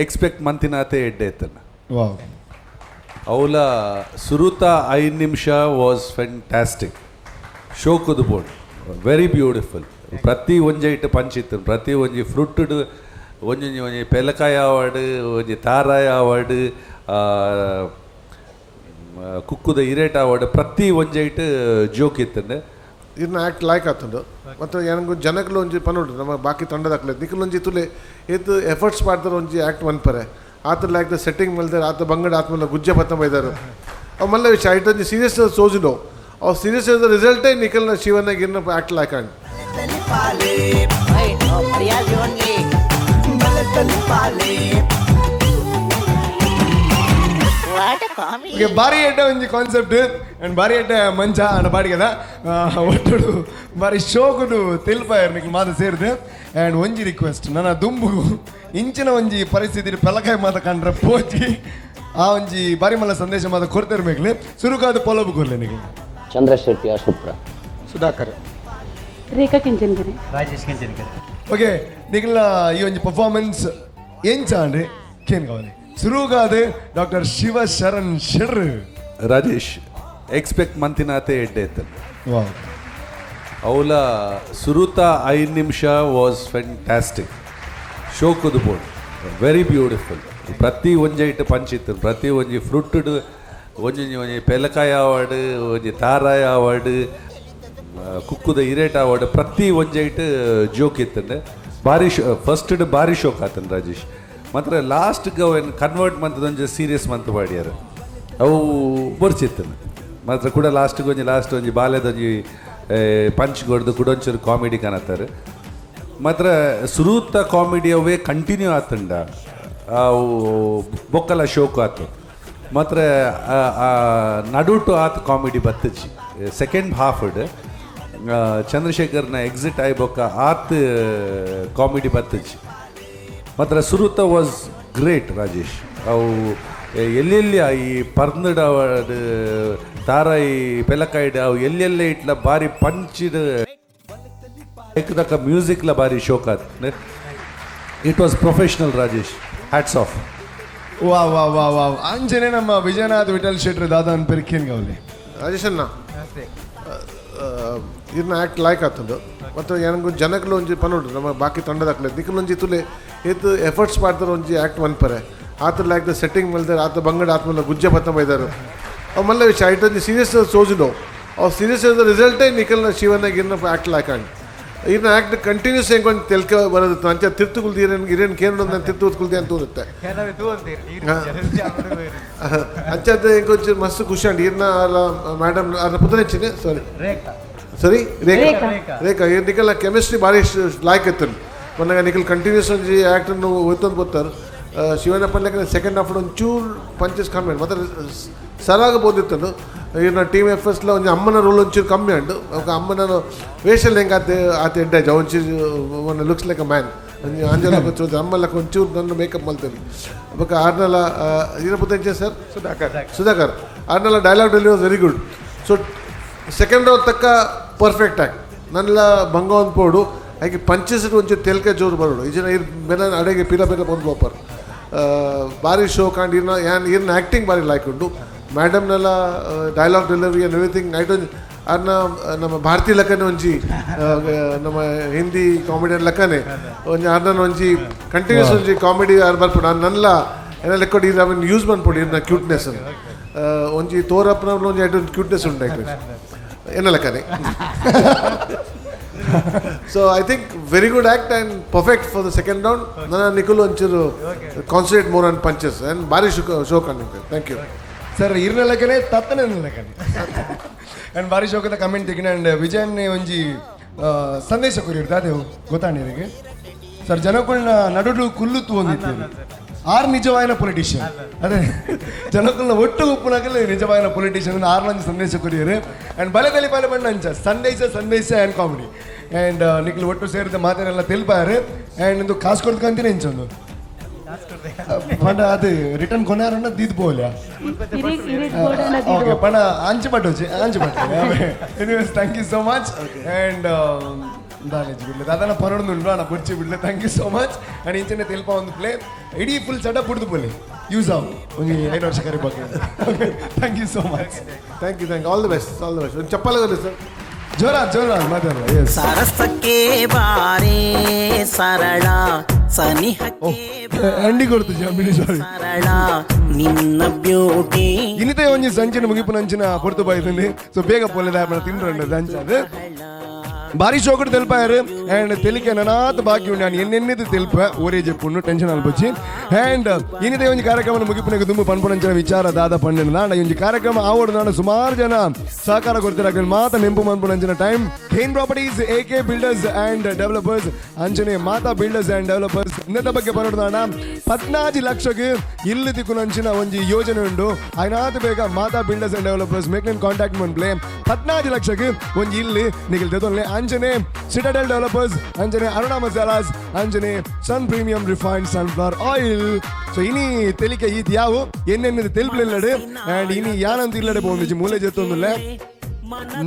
ಎಕ್ಸ್ಪೆಕ್ಟ್ ಮಂತಿನಾತೆ ಎಡ್ಡೆ ಇತ್ತಲ್ಲ ವಾವ್ ಅವಲ ಸುರುತ 5 ನಿಮಿಷ ವಾಸ್ ಫ್ಯಾಂಟಾಸ್ಟಿಕ್ ಶೋಕದ board very beautiful ಪ್ರತಿ ಒಂಜೆ ಇಟ್ಟು ಪಂಚಿತ್ತು ಪ್ರತಿ ಒಂಜಿ ಫ್ರೂಟುಡ್ ಒಂಜೊಂಜಿ ಒಂಜಿ ಪೆಲಕಾಯ ಅವಾರ್ಡ್ ಒಂಜಿ ತಾರಾಯ ಅವಾರ್ಡ್ ಕುಕ್ಕುದ ಇರೇಟ್ ಅವಾರ್ಡ್ ಪ್ರತಿ ಒಂಜೆ ಇಟ್ಟು ಜೋಕ್ ಇತ್ತಂಡೆ ಇದನ್ನ ಆ್ಯಕ್ಟ್ ಲಾಯ್ಕ್ ಆತಂಡು ಮತ್ತು ಏನಂಗು ಜನಗಳು ಒಂಜಿ ಪನ್ನುಂಡು ನಮ್ಮ ಬಾಕಿ ತಂಡದಾಕ್ಲೆ ನಿಖಲ್ ಒಂಜಿ ತುಲೆ ಏತು ಎಫರ್ಟ್ಸ್ ಮಾಡ್ತಾರೆ ಒಂಜಿ ಆ್ಯಕ್ಟ್ ಮನ್ಪರೆ ಆತ like the setting ಮಲ್ದಾರೆ ಆತ ಬಂಗಡ ಆತ್ಮಲ್ಲ ಗುಜ್ಜೆ ಪತ್ತ ಬೈದಾರು ಅವು ಮಲ್ಲ ವಿಷಯ ಐಟ್ ಒಂಜಿ ಸೀರಿಯಸ್ ಸೋಜಿನೋ ಅವು ಸೀರಿಯಸ್ ರಿಸಲ್ಟೇ ನಿಖಲ್ನ ಶಿವನ ಗಿರ್ನ ಆ್ಯಕ್ಟ್ ಲಾಯ್ಕ್ and okay ಬಾರಿ ಎಡ್ಡೆ ಒಂಜಿ ಕಾನ್ಸೆಪ್ಟ್ ಅಂಡ್ ಬಾರಿ ಎಡ್ಡೆ ಮಂಚ ಅಂಡ್ ಬಾಡಿಗೆದ ಒಟ್ಟುಡು ಬಾರಿ ಶೋಕುಡು ತಿಲ್ಪಾಯರ್ ನಿಕ್ಲು ಮಾತ ಸೇರಿದೆ ಅಂಡ್ ಒಂಜಿ ರಿಕ್ವೆಸ್ಟ್ ನನ್ನ ದುಂಬುಗು ಇಂಚಿನ ಒಂಜಿ ಪರಿಸ್ಥಿತಿ ಪೆಲಕಾಯಿ ಮಾತ ಕಂಡ್ರೆ ಪೋಚಿ ಆ ಒಂಜಿ ಬಾರಿ ಮಲ್ಲ ಸಂದೇಶ ಮಾತ ಕೊಡ್ತಿರ್ಬೇಕಲಿ ಸುರುಕಾದ ಪೊಲಬು ಕೊರ್ಲೆ ನಿಕ್ಲು ಚಂದ್ರಶೆಟ್ಟಿ ಸುಪ್ರ ಸುಧಾಕರ್ ರೇಖಾ ಕೆಂಚನಗೆರೆ ರಾಜೇಶ್ ಕೆಂಚನಗೆರೆ ಓಕೆ ನಿಖಿಲ್ನ ಈ ಒಂಜಿ ಪರ್ಫಾರ್ಮೆನ್ಸ್ ಎಂಚ ಅಂಡ್ರಿ ಕೇನ್ ಕಾವಲಿ ಸುರುಗಾದ ಡಾಕ್ಟರ್ ಶಿವ ಶರಣ್ ಶೆಡ್ರು ರಾಜೇಶ್ ಎಕ್ಸ್ಪೆಕ್ಟ್ ಮಂತಿನಾತೆ ಎಡ್ಡೆ ಇತ್ತಲ್ಲ ವಾವ್ ಅವಲ ಸುರುತ 5 ನಿಮಿಷ ವಾಸ್ ಫ್ಯಾಂಟಾಸ್ಟಿಕ್ ಶೋಕದ board very beautiful ಪ್ರತಿ ಒಂಜೆ ಇಟ್ಟು ಪಂಚಿತ್ತು ಪ್ರತಿ ಒಂಜಿ ಫ್ರೂಟುಡ್ ಒಂಜೊಂಜಿ ಒಂಜಿ ಪೆಲಕಾಯ ಅವಾರ್ಡ್ ಒಂಜಿ ತಾರಾಯ ಅವಾರ್ಡ್ ಕುಕ್ಕುದ ಇರೇಟ್ ಅವಾರ್ಡ್ ಪ್ರತಿ ಒಂಜೆ ಇಟ್ಟು ಜೋಕ್ ಇತ್ತಂಡೆ ಬಾರಿ ಶೋ ಫಸ್ಟ್ ಬಾರಿ ಶೋಕ್ ಆತನ್ ರಾಜೇಶ್ ಮಾತ್ರ ಲಾಸ್ಟ್ಗೆ ಅವೇನು ಕನ್ವರ್ಟ್ ಮಂತದೊಂಜಿ ಸೀರಿಯಸ್ ಮಂತ್ ಮಾಡ್ಯಾರ ಅವು ಬರ್ಚಿತ್ತನ ಮಾತ್ರ ಕೂಡ ಲಾಸ್ಟ್ಗೆ ಒಂಜಿ ಲಾಸ್ಟ್ ಒಂಜಿ ಬಾಲ್ಯದೊಂಜಿ ಪಂಚ್ ಕೊಡ್ದು ಕೂಡ ಒಂಚೂರು ಕಾಮಿಡಿ ಕಾಣತ್ತಾರೆ ಮಾತ್ರ ಸುರೂತ ಕಾಮಿಡಿ ಅವೇ ಕಂಟಿನ್ಯೂ ಆತಂಡ ಅವು ಬೊಕ್ಕಲ ಶೋಕು ಆತು ಮಾತ್ರ ನಡುಟು ಆತ ಕಾಮಿಡಿ ಬತ್ತಜಿ ಸೆಕೆಂಡ್ ಹಾಫ್ ಚಂದ್ರಶೇಖರ್ನ ಎಕ್ಸಿಟ್ ಆಯ್ ಬೊಕ್ಕ ಆತ್ ಕಾಮಿಡಿ ಬತ್ತಜಿ ಮಾತ್ರ ಸುರುತ ವಾಸ್ ಗ್ರೇಟ್ ರಾಜೇಶ್ ಅವು ಎಲ್ಲೆಲ್ಲಿ ಈ ಪರ್ನಡ್ ಅವಾರ್ಡ್ ತಾರಾಯಿ ಪೆಲಕಾಯ್ಡ್ ಅವು ಎಲ್ಲೆಲ್ಲ ಇಟ್ಲ ಬಾರಿ ಪಂಚಿದ ಏಕದಕ್ಕ ಮ್ಯೂಸಿಕ್ಲ ಬಾರಿ ಶೋಕ್ ಆತ್ it was professional Rajesh hats off ವಾ ವಾ ವಾ ವಾ ಅಂಜನೆ ನಮ್ಮ ವಿಜಯನಾಥ್ ವಿಠಲ್ ಶೆಟ್ರು ದಾದಾನ್ ಪೆರ್ಕೇನ್ ಗೌಲಿ ರಾಜೇಶ್ ಅಣ್ಣ ಇದನ್ನ ಆ್ಯಕ್ಟ್ ಲಾಯ್ಕ್ ಆತಂಡು ಮತ್ತು ಏನಂಗು ಜನಗಳು ಒಂಜಿ ಪನ್ನುಂಡು ನಮ್ಮ ಬಾಕಿ ತಂಡದಾಕ್ಲೆ ನಿಖಲ್ ಒಂಜಿ ತುಲೆ ಏತು ಎಫರ್ಟ್ಸ್ ಮಾಡ್ತಾರೆ ಒಂಜಿ ಆ್ಯಕ್ಟ್ ಮನ್ಪರೆ ಆತ like the setting ಮಲ್ದಾರೆ ಆತ ಬಂಗಡ ಆತ್ಮಲ್ಲ ಗುಜ್ಜೆ ಪತ್ತ ಬೈದಾರು ಅವು ಮಲ್ಲ ವಿಷಯ ಐಟ್ ಒಂಜಿ ಸೀರಿಯಸ್ ಸೋಜಿನೋ ಅವು ಸೀರಿಯಸ್ ರಿಸಲ್ಟೇ ನಿಖಲ್ನ ಶಿವನ ಗಿರ್ನ ಆ್ಯಕ್ಟ್ ಲಾಯ್ಕ್ ಅಂಡ್ ಇದನ್ನ ಆ್ಯಕ್ಟ್ ಕಂಟಿನ್ಯೂಸ್ ಹೆಂಗೆ ಒಂದು ತೆಲ್ಕ ಬರೋದು ಅಂಚ ತಿರ್ತುಗುಲ್ದಿ ಇರೇನು ಇರೇನು ಕೇನು ನಾನು ತಿರ್ತು ಕೂತ್ಕೊಳ್ದಿ ಅಂತ ತೋರುತ್ತೆ ಅಂಚದ ಹೆಂಗೆ ಒಂಚೂರು ಮಸ್ತ್ ಖುಷಿ ಅಂಡ್ ಇರ್ನ ಅಲ್ಲ ಮೇಡಮ್ ಅಲ್ಲ ಪುತನೆಚ್ಚಿನೆ ಸಾರಿ ಸರಿ ರೇಖಾ ರೇಖಾ ಈ ನಿಖಲ್ ಕೆಮಿಸ್ಟ್ರಿ ಭಾರಿ ಲಾಯ್ಕ್ ಇತ್ತು ಮೊನ್ನೆ ನಿಖಲ್ ಕಂಟಿನ್ಯೂಸ್ ಒಂಜಿ ಆ್ಯಕ್ಟನ್ನು ಒತ್ತೊಂದು ಗೊತ್ತಾರೆ ಶಿವನಪ್ಪ ಲೆಕ್ಕ ಸೆಕೆಂಡ್ ಹಾಫ್ ಒಂಚೂರು ಪಂಚಸ್ ಕಮ್ಮಿ ಮತ್ತು ಸರಾಗ ಬೋದಿತ್ತು ಇನ್ನು ಟೀಮ್ ಎಫ್ ಎಸ್ಲ ಒಂಜಿ ಅಮ್ಮನ ರೋಲ್ ಒಂಚೂರು ಕಮ್ಮಿ ಉಂಡು ಅಮ್ಮನ ವೇಷಲ್ ಹೆಂಗೆ ಆತ ಆತ ಎಡ್ಡಾಜ್ ಒಂಚೂರು one looks like a man ಅಂಜಲ ಒಂಚೂರು ಅಮ್ಮಲಕ್ಕ ಒಂಚೂರು ನನ್ನ ಮೇಕಪ್ ಮಲ್ತೇನೆ ಬೊಕ್ಕ ಆರ್ನಲ ಏನಪ್ಪ ಸರ್ ಸುಧಾಕರ್ ಸುಧಾಕರ್ ಆರ್ನಲ dialogue delivery was very good so second round ತಕ್ಕ ಪರ್ಫೆಕ್ಟ್ ಆಗಿ ನನ್ನೆಲ್ಲ ಭಂಗ ಒಂದು ಪೋಡು ಹಾಗೆ ಪಂಚಸ್ ಒಂಚೂರು ತೆಲ್ಕೆ ಜೋರು ಬರೋಡು ಈ ಜನ ಇರ್ ಬೆಲ್ಲ ಅಡೆಗೆ ಪಿಲ ಪಿಲ ಬಂದು ಬೋಪರ್ ಭಾರಿ ಶೋ ಕಾಂಡ್ ಇರ್ನ ಯಾನ್ ಇರ್ನ ಆ್ಯಕ್ಟಿಂಗ್ ಭಾರಿ ಲಾಯ್ಕ್ ಉಂಡು ಮೇಡಮ್ನೆಲ್ಲ ಡೈಲಾಗ್ ಡೆಲಿವರಿ ಆ್ಯಂಡ್ ಎವ್ರಿಥಿಂಗ್ ಐಟ್ ಒಂಜಿ ಅರ್ನ ನಮ್ಮ ಭಾರತಿ ಲಕ್ಕನೆ ಒಂಜಿ ನಮ್ಮ ಹಿಂದಿ ಕಾಮಿಡಿಯನ್ ಲಕ್ಕನೆ ಒಂಜಿ ಅರ್ನ ಒಂಜಿ ಕಂಟಿನ್ಯೂಸ್ ಒಂಜಿ ಕಾಮಿಡಿ ಆರ್ ಬರ್ಪುಂಡು. ನಾನು ನನ್ಲ ಎನ್ನ ಲೆಕ್ಕೊಡು ಇರ್ ಅವನ್ ಯೂಸ್ ಮನ್ಪೊಡು ಇರ್ನ ಕ್ಯೂಟ್ನೆಸ್ ಒಂಜಿ ತೋರಪ್ಪನ ಒಂಜಿ ಐಟ್ ಒಂಜಿ ಕ್ಯೂಟ್ನೆಸ್ ಉಂಟು ಎನ್ನ ಲೆಕ್ಕನೆ. So I think very good act and perfect for the second round. ನನ್ನ ನಿಖಿಲ್ ಒಂಚೂರು concentrate more on punches and ಭಾರಿ ಶೋ ಕಂಡಿದ್ದೆ. Thank you sir. ಇರ್ನ ಲೆಕ್ಕನೆ ತತ್ತನೆ ಲೆಕ್ಕನೆ ಆ್ಯಂಡ್ ಭಾರಿ ಶೋಕದ ಕಮೆಂಟ್ ತಿಕ್ಕಿನ. ಆ್ಯಂಡ್ ವಿಜಯನ್ನೇ ಒಂಜಿ ಸಂದೇಶ ಕೊರಿಯರ್ ಅದೇ ಗೊತ್ತಾಂಡಿರಿಗೆ ಸರ್, ಜನಕುಲ್ನ ನಡುಡು ಕುಲ್ಲುತ್ತು ಒಂದಿತ್ತು ಆರ್ ನಿಜವಾಯಿನ ಪೊಲಿಟಿಷಿಯನ್. ಅದೇ ಜನಕುಲ್ನ ಒಟ್ಟು ಉಪ್ಪುನಕಲ್ ನಿಜವಾಯಿನ ಪೊಲಿಟಿಷಿಯನ್ ಆರ್ಲಂಜಿ ಸಂದೇಶ ಕೊರಿಯರ್. ಆ್ಯಂಡ್ ಬಲೆ ತಲಿ ಬಲೆ ಬಣ್ಣ ಅಂಚ ಸಂದೇಶ ಸಂದೇಶ ಆ್ಯಂಡ್ ಕಾಮಿಡಿ ಆ್ಯಂಡ್ ನಿಖಿಲ್ ಒಟ್ಟು ಸೇರಿದ ಮಾತನೆಲ್ಲ ತೆಲ್ಪಾರು. ಆ್ಯಂಡ್ ಇಂದು ಕಾಸು ಕೊಡ್ಕಂತೀನಿ ಇಂಚೊಂದು ಪಂಡ ಅದು ರಿಟರ್ನ್ ಕೊನಾರನ್ನ ದೀದ್ ಪೋಲ್ಯಾ. ಓಕೆ, ಪಂಡ ಅಂಚು ಪಟ್ಟೋಚಿ ಅಂಚು ಪಟ್ಟು. Anyways, thank you so much. And ದಾನೇಜ್ ಬಿಡ್ಲೆ ದಾದಾನ ಪರೊಂದು ಅಣ್ಣ ಬುರ್ಚಿ ಬಿಡ್ಲೆ. Thank you so much. And ಇಂಚನೆ ತೆಲ್ಪ ಒಂದು ಪ್ಲೇ ಇಡೀ ಫುಲ್ ಸೆಟಪ್ ಬಿಡ್ದು ಪೋಲೆ ಯೂಸ್ ಆವು ಒಂಜಿ 5 ವರ್ಷ ಕರಿ ಬಗ್ಗೆ. Thank you so much. Thank you, thank all the best, all the best. ಒಂದು ಚಪ್ಪಾಳೆ ಸರ್. ಜೋರ ಜೋರ ಮಾತಾಡಲ್ಲ. ಎಸ್. ಸರಸಕ್ಕೆ ಬಾರೇ ಸರಳ ಸನಿಹಕ್ಕೆ ಅಂಡಿ ಕೊಡ್ತು ಬಿಡಿ, ಸಾರಿ. ಸರಳ ನಿನ್ನ ಬ್ಯೂಟಿ. ಇನ್ನಿತ ಒಂಜಿ ಸಂಚಿನ ಮುಗಿಪು ನಂಚಿನ ಪೊರ್ತು ಬಾಯ್తుంది. ಸೊ ಬೇಗ ಪೋಲೆದ ತಿಂಡ್ರಂಡ ಅಂಚಾದ ಭಾರಿ ಶೋಕಡ್ ತೆಲ್ಪಾಯರು. ಆ್ಯಂಡ್ ತೆಲಿಕೆ ನನಾತ್ ಬಾಕಿ ಉಂಡು. ನಾನು ಎನ್ನೆನ್ನಿದ್ದು ತೆಲ್ಪ ಓರೇ ಜೆಪ್ಪುಂಡು ಟೆನ್ಷನ್ ಅಲ್ಪೊಚ್ಚಿ. ಆ್ಯಂಡ್ ಇನ್ನಿತ ಒಂಜಿ ಕಾರ್ಯಕ್ರಮ ಮುಗಿಪುನಗೆ ದುಂಬು ಪನ್ಪುನಂಚಿನ ವಿಚಾರ ದಾದ ಪಂಡಿನ ನಾಡ ಒಂಜಿ ಕಾರ್ಯಕ್ರಮ ಆವೋಡು ನಾಡ ಸುಮಾರು ಜನ ಸಹಕಾರ ಕೊಡ್ತಿರ ಮಾತ ನೆಂಪು ಮನ್ಪುನಂಚಿನ time. Kane properties, A K builders and developers, ಅಂಚನೆ ಮಾತಾ ಬಿಲ್ಡರ್ಸ್ ಆ್ಯಂಡ್ ಡೆವಲಪರ್ಸ್ ಇನ್ನದ ಬಗ್ಗೆ ಬರೋಡು ನಾಡ 14 ಲಕ್ಷಕ್ಕೆ ಇಲ್ಲಿ ತಿಕ್ಕುನಂಚಿನ ಒಂಜಿ ಯೋಜನೆ ಉಂಡು. ಐನಾತ್ ಬೇಗ ಮಾತಾ ಬಿಲ್ಡರ್ಸ್ ಆ್ಯಂಡ್ ಡೆವಲಪರ್ಸ್ ಮೇಕ್ಲೆನ್ ಕಾಂಟ್ಯಾಕ್ಟ್ ಮನ್ಪ್ಲೆ. 14 ಲಕ್ಷಕ್ಕೆ ಒಂಜಿ ಇಲ್ಲಿ ನಿಖಿಲ್ ತೆತೊನ್ಲೆ. ಅಂಚನೆ ಸಿಟಾಡೆಲ್ ಡೆವಲಪರ್ಸ್, ಅಂಚನೆ ಅರುಣಾ ಮಸಾಲಾಸ್, ಅಂಚನೆ Sun premium refined sunflower oil. So ಇನಿ ತೆಲಿಕೆ ಈತ್ ಯಾವು ಎನ್ನೆನ್ನದು ತೆಲ್ಪಲಿಲ್ಲಡು. ಆ್ಯಂಡ್ ಇನಿ ಯಾನಂತ ಇಲ್ಲಡೆ ಪೋಂದಿಜಿ ಮೂಲೆ ಜೆತ್ತೊಂದುಲ್ಲೆ.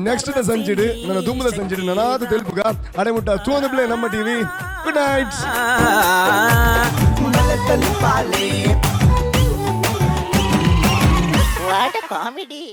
ನೆಕ್ಸ್ಟ್ the ಸಂಚಿಡು ನನ್ನ ದುಂಬುದ ಸಂಚಿಡು ನನಾದ ತೆಲ್ಪುಗ ಅಡೆಮುಟ್ಟ ತೂಂದು ಪ್ಲೇ ನಮ್ಮ TV. Good night. What comedy.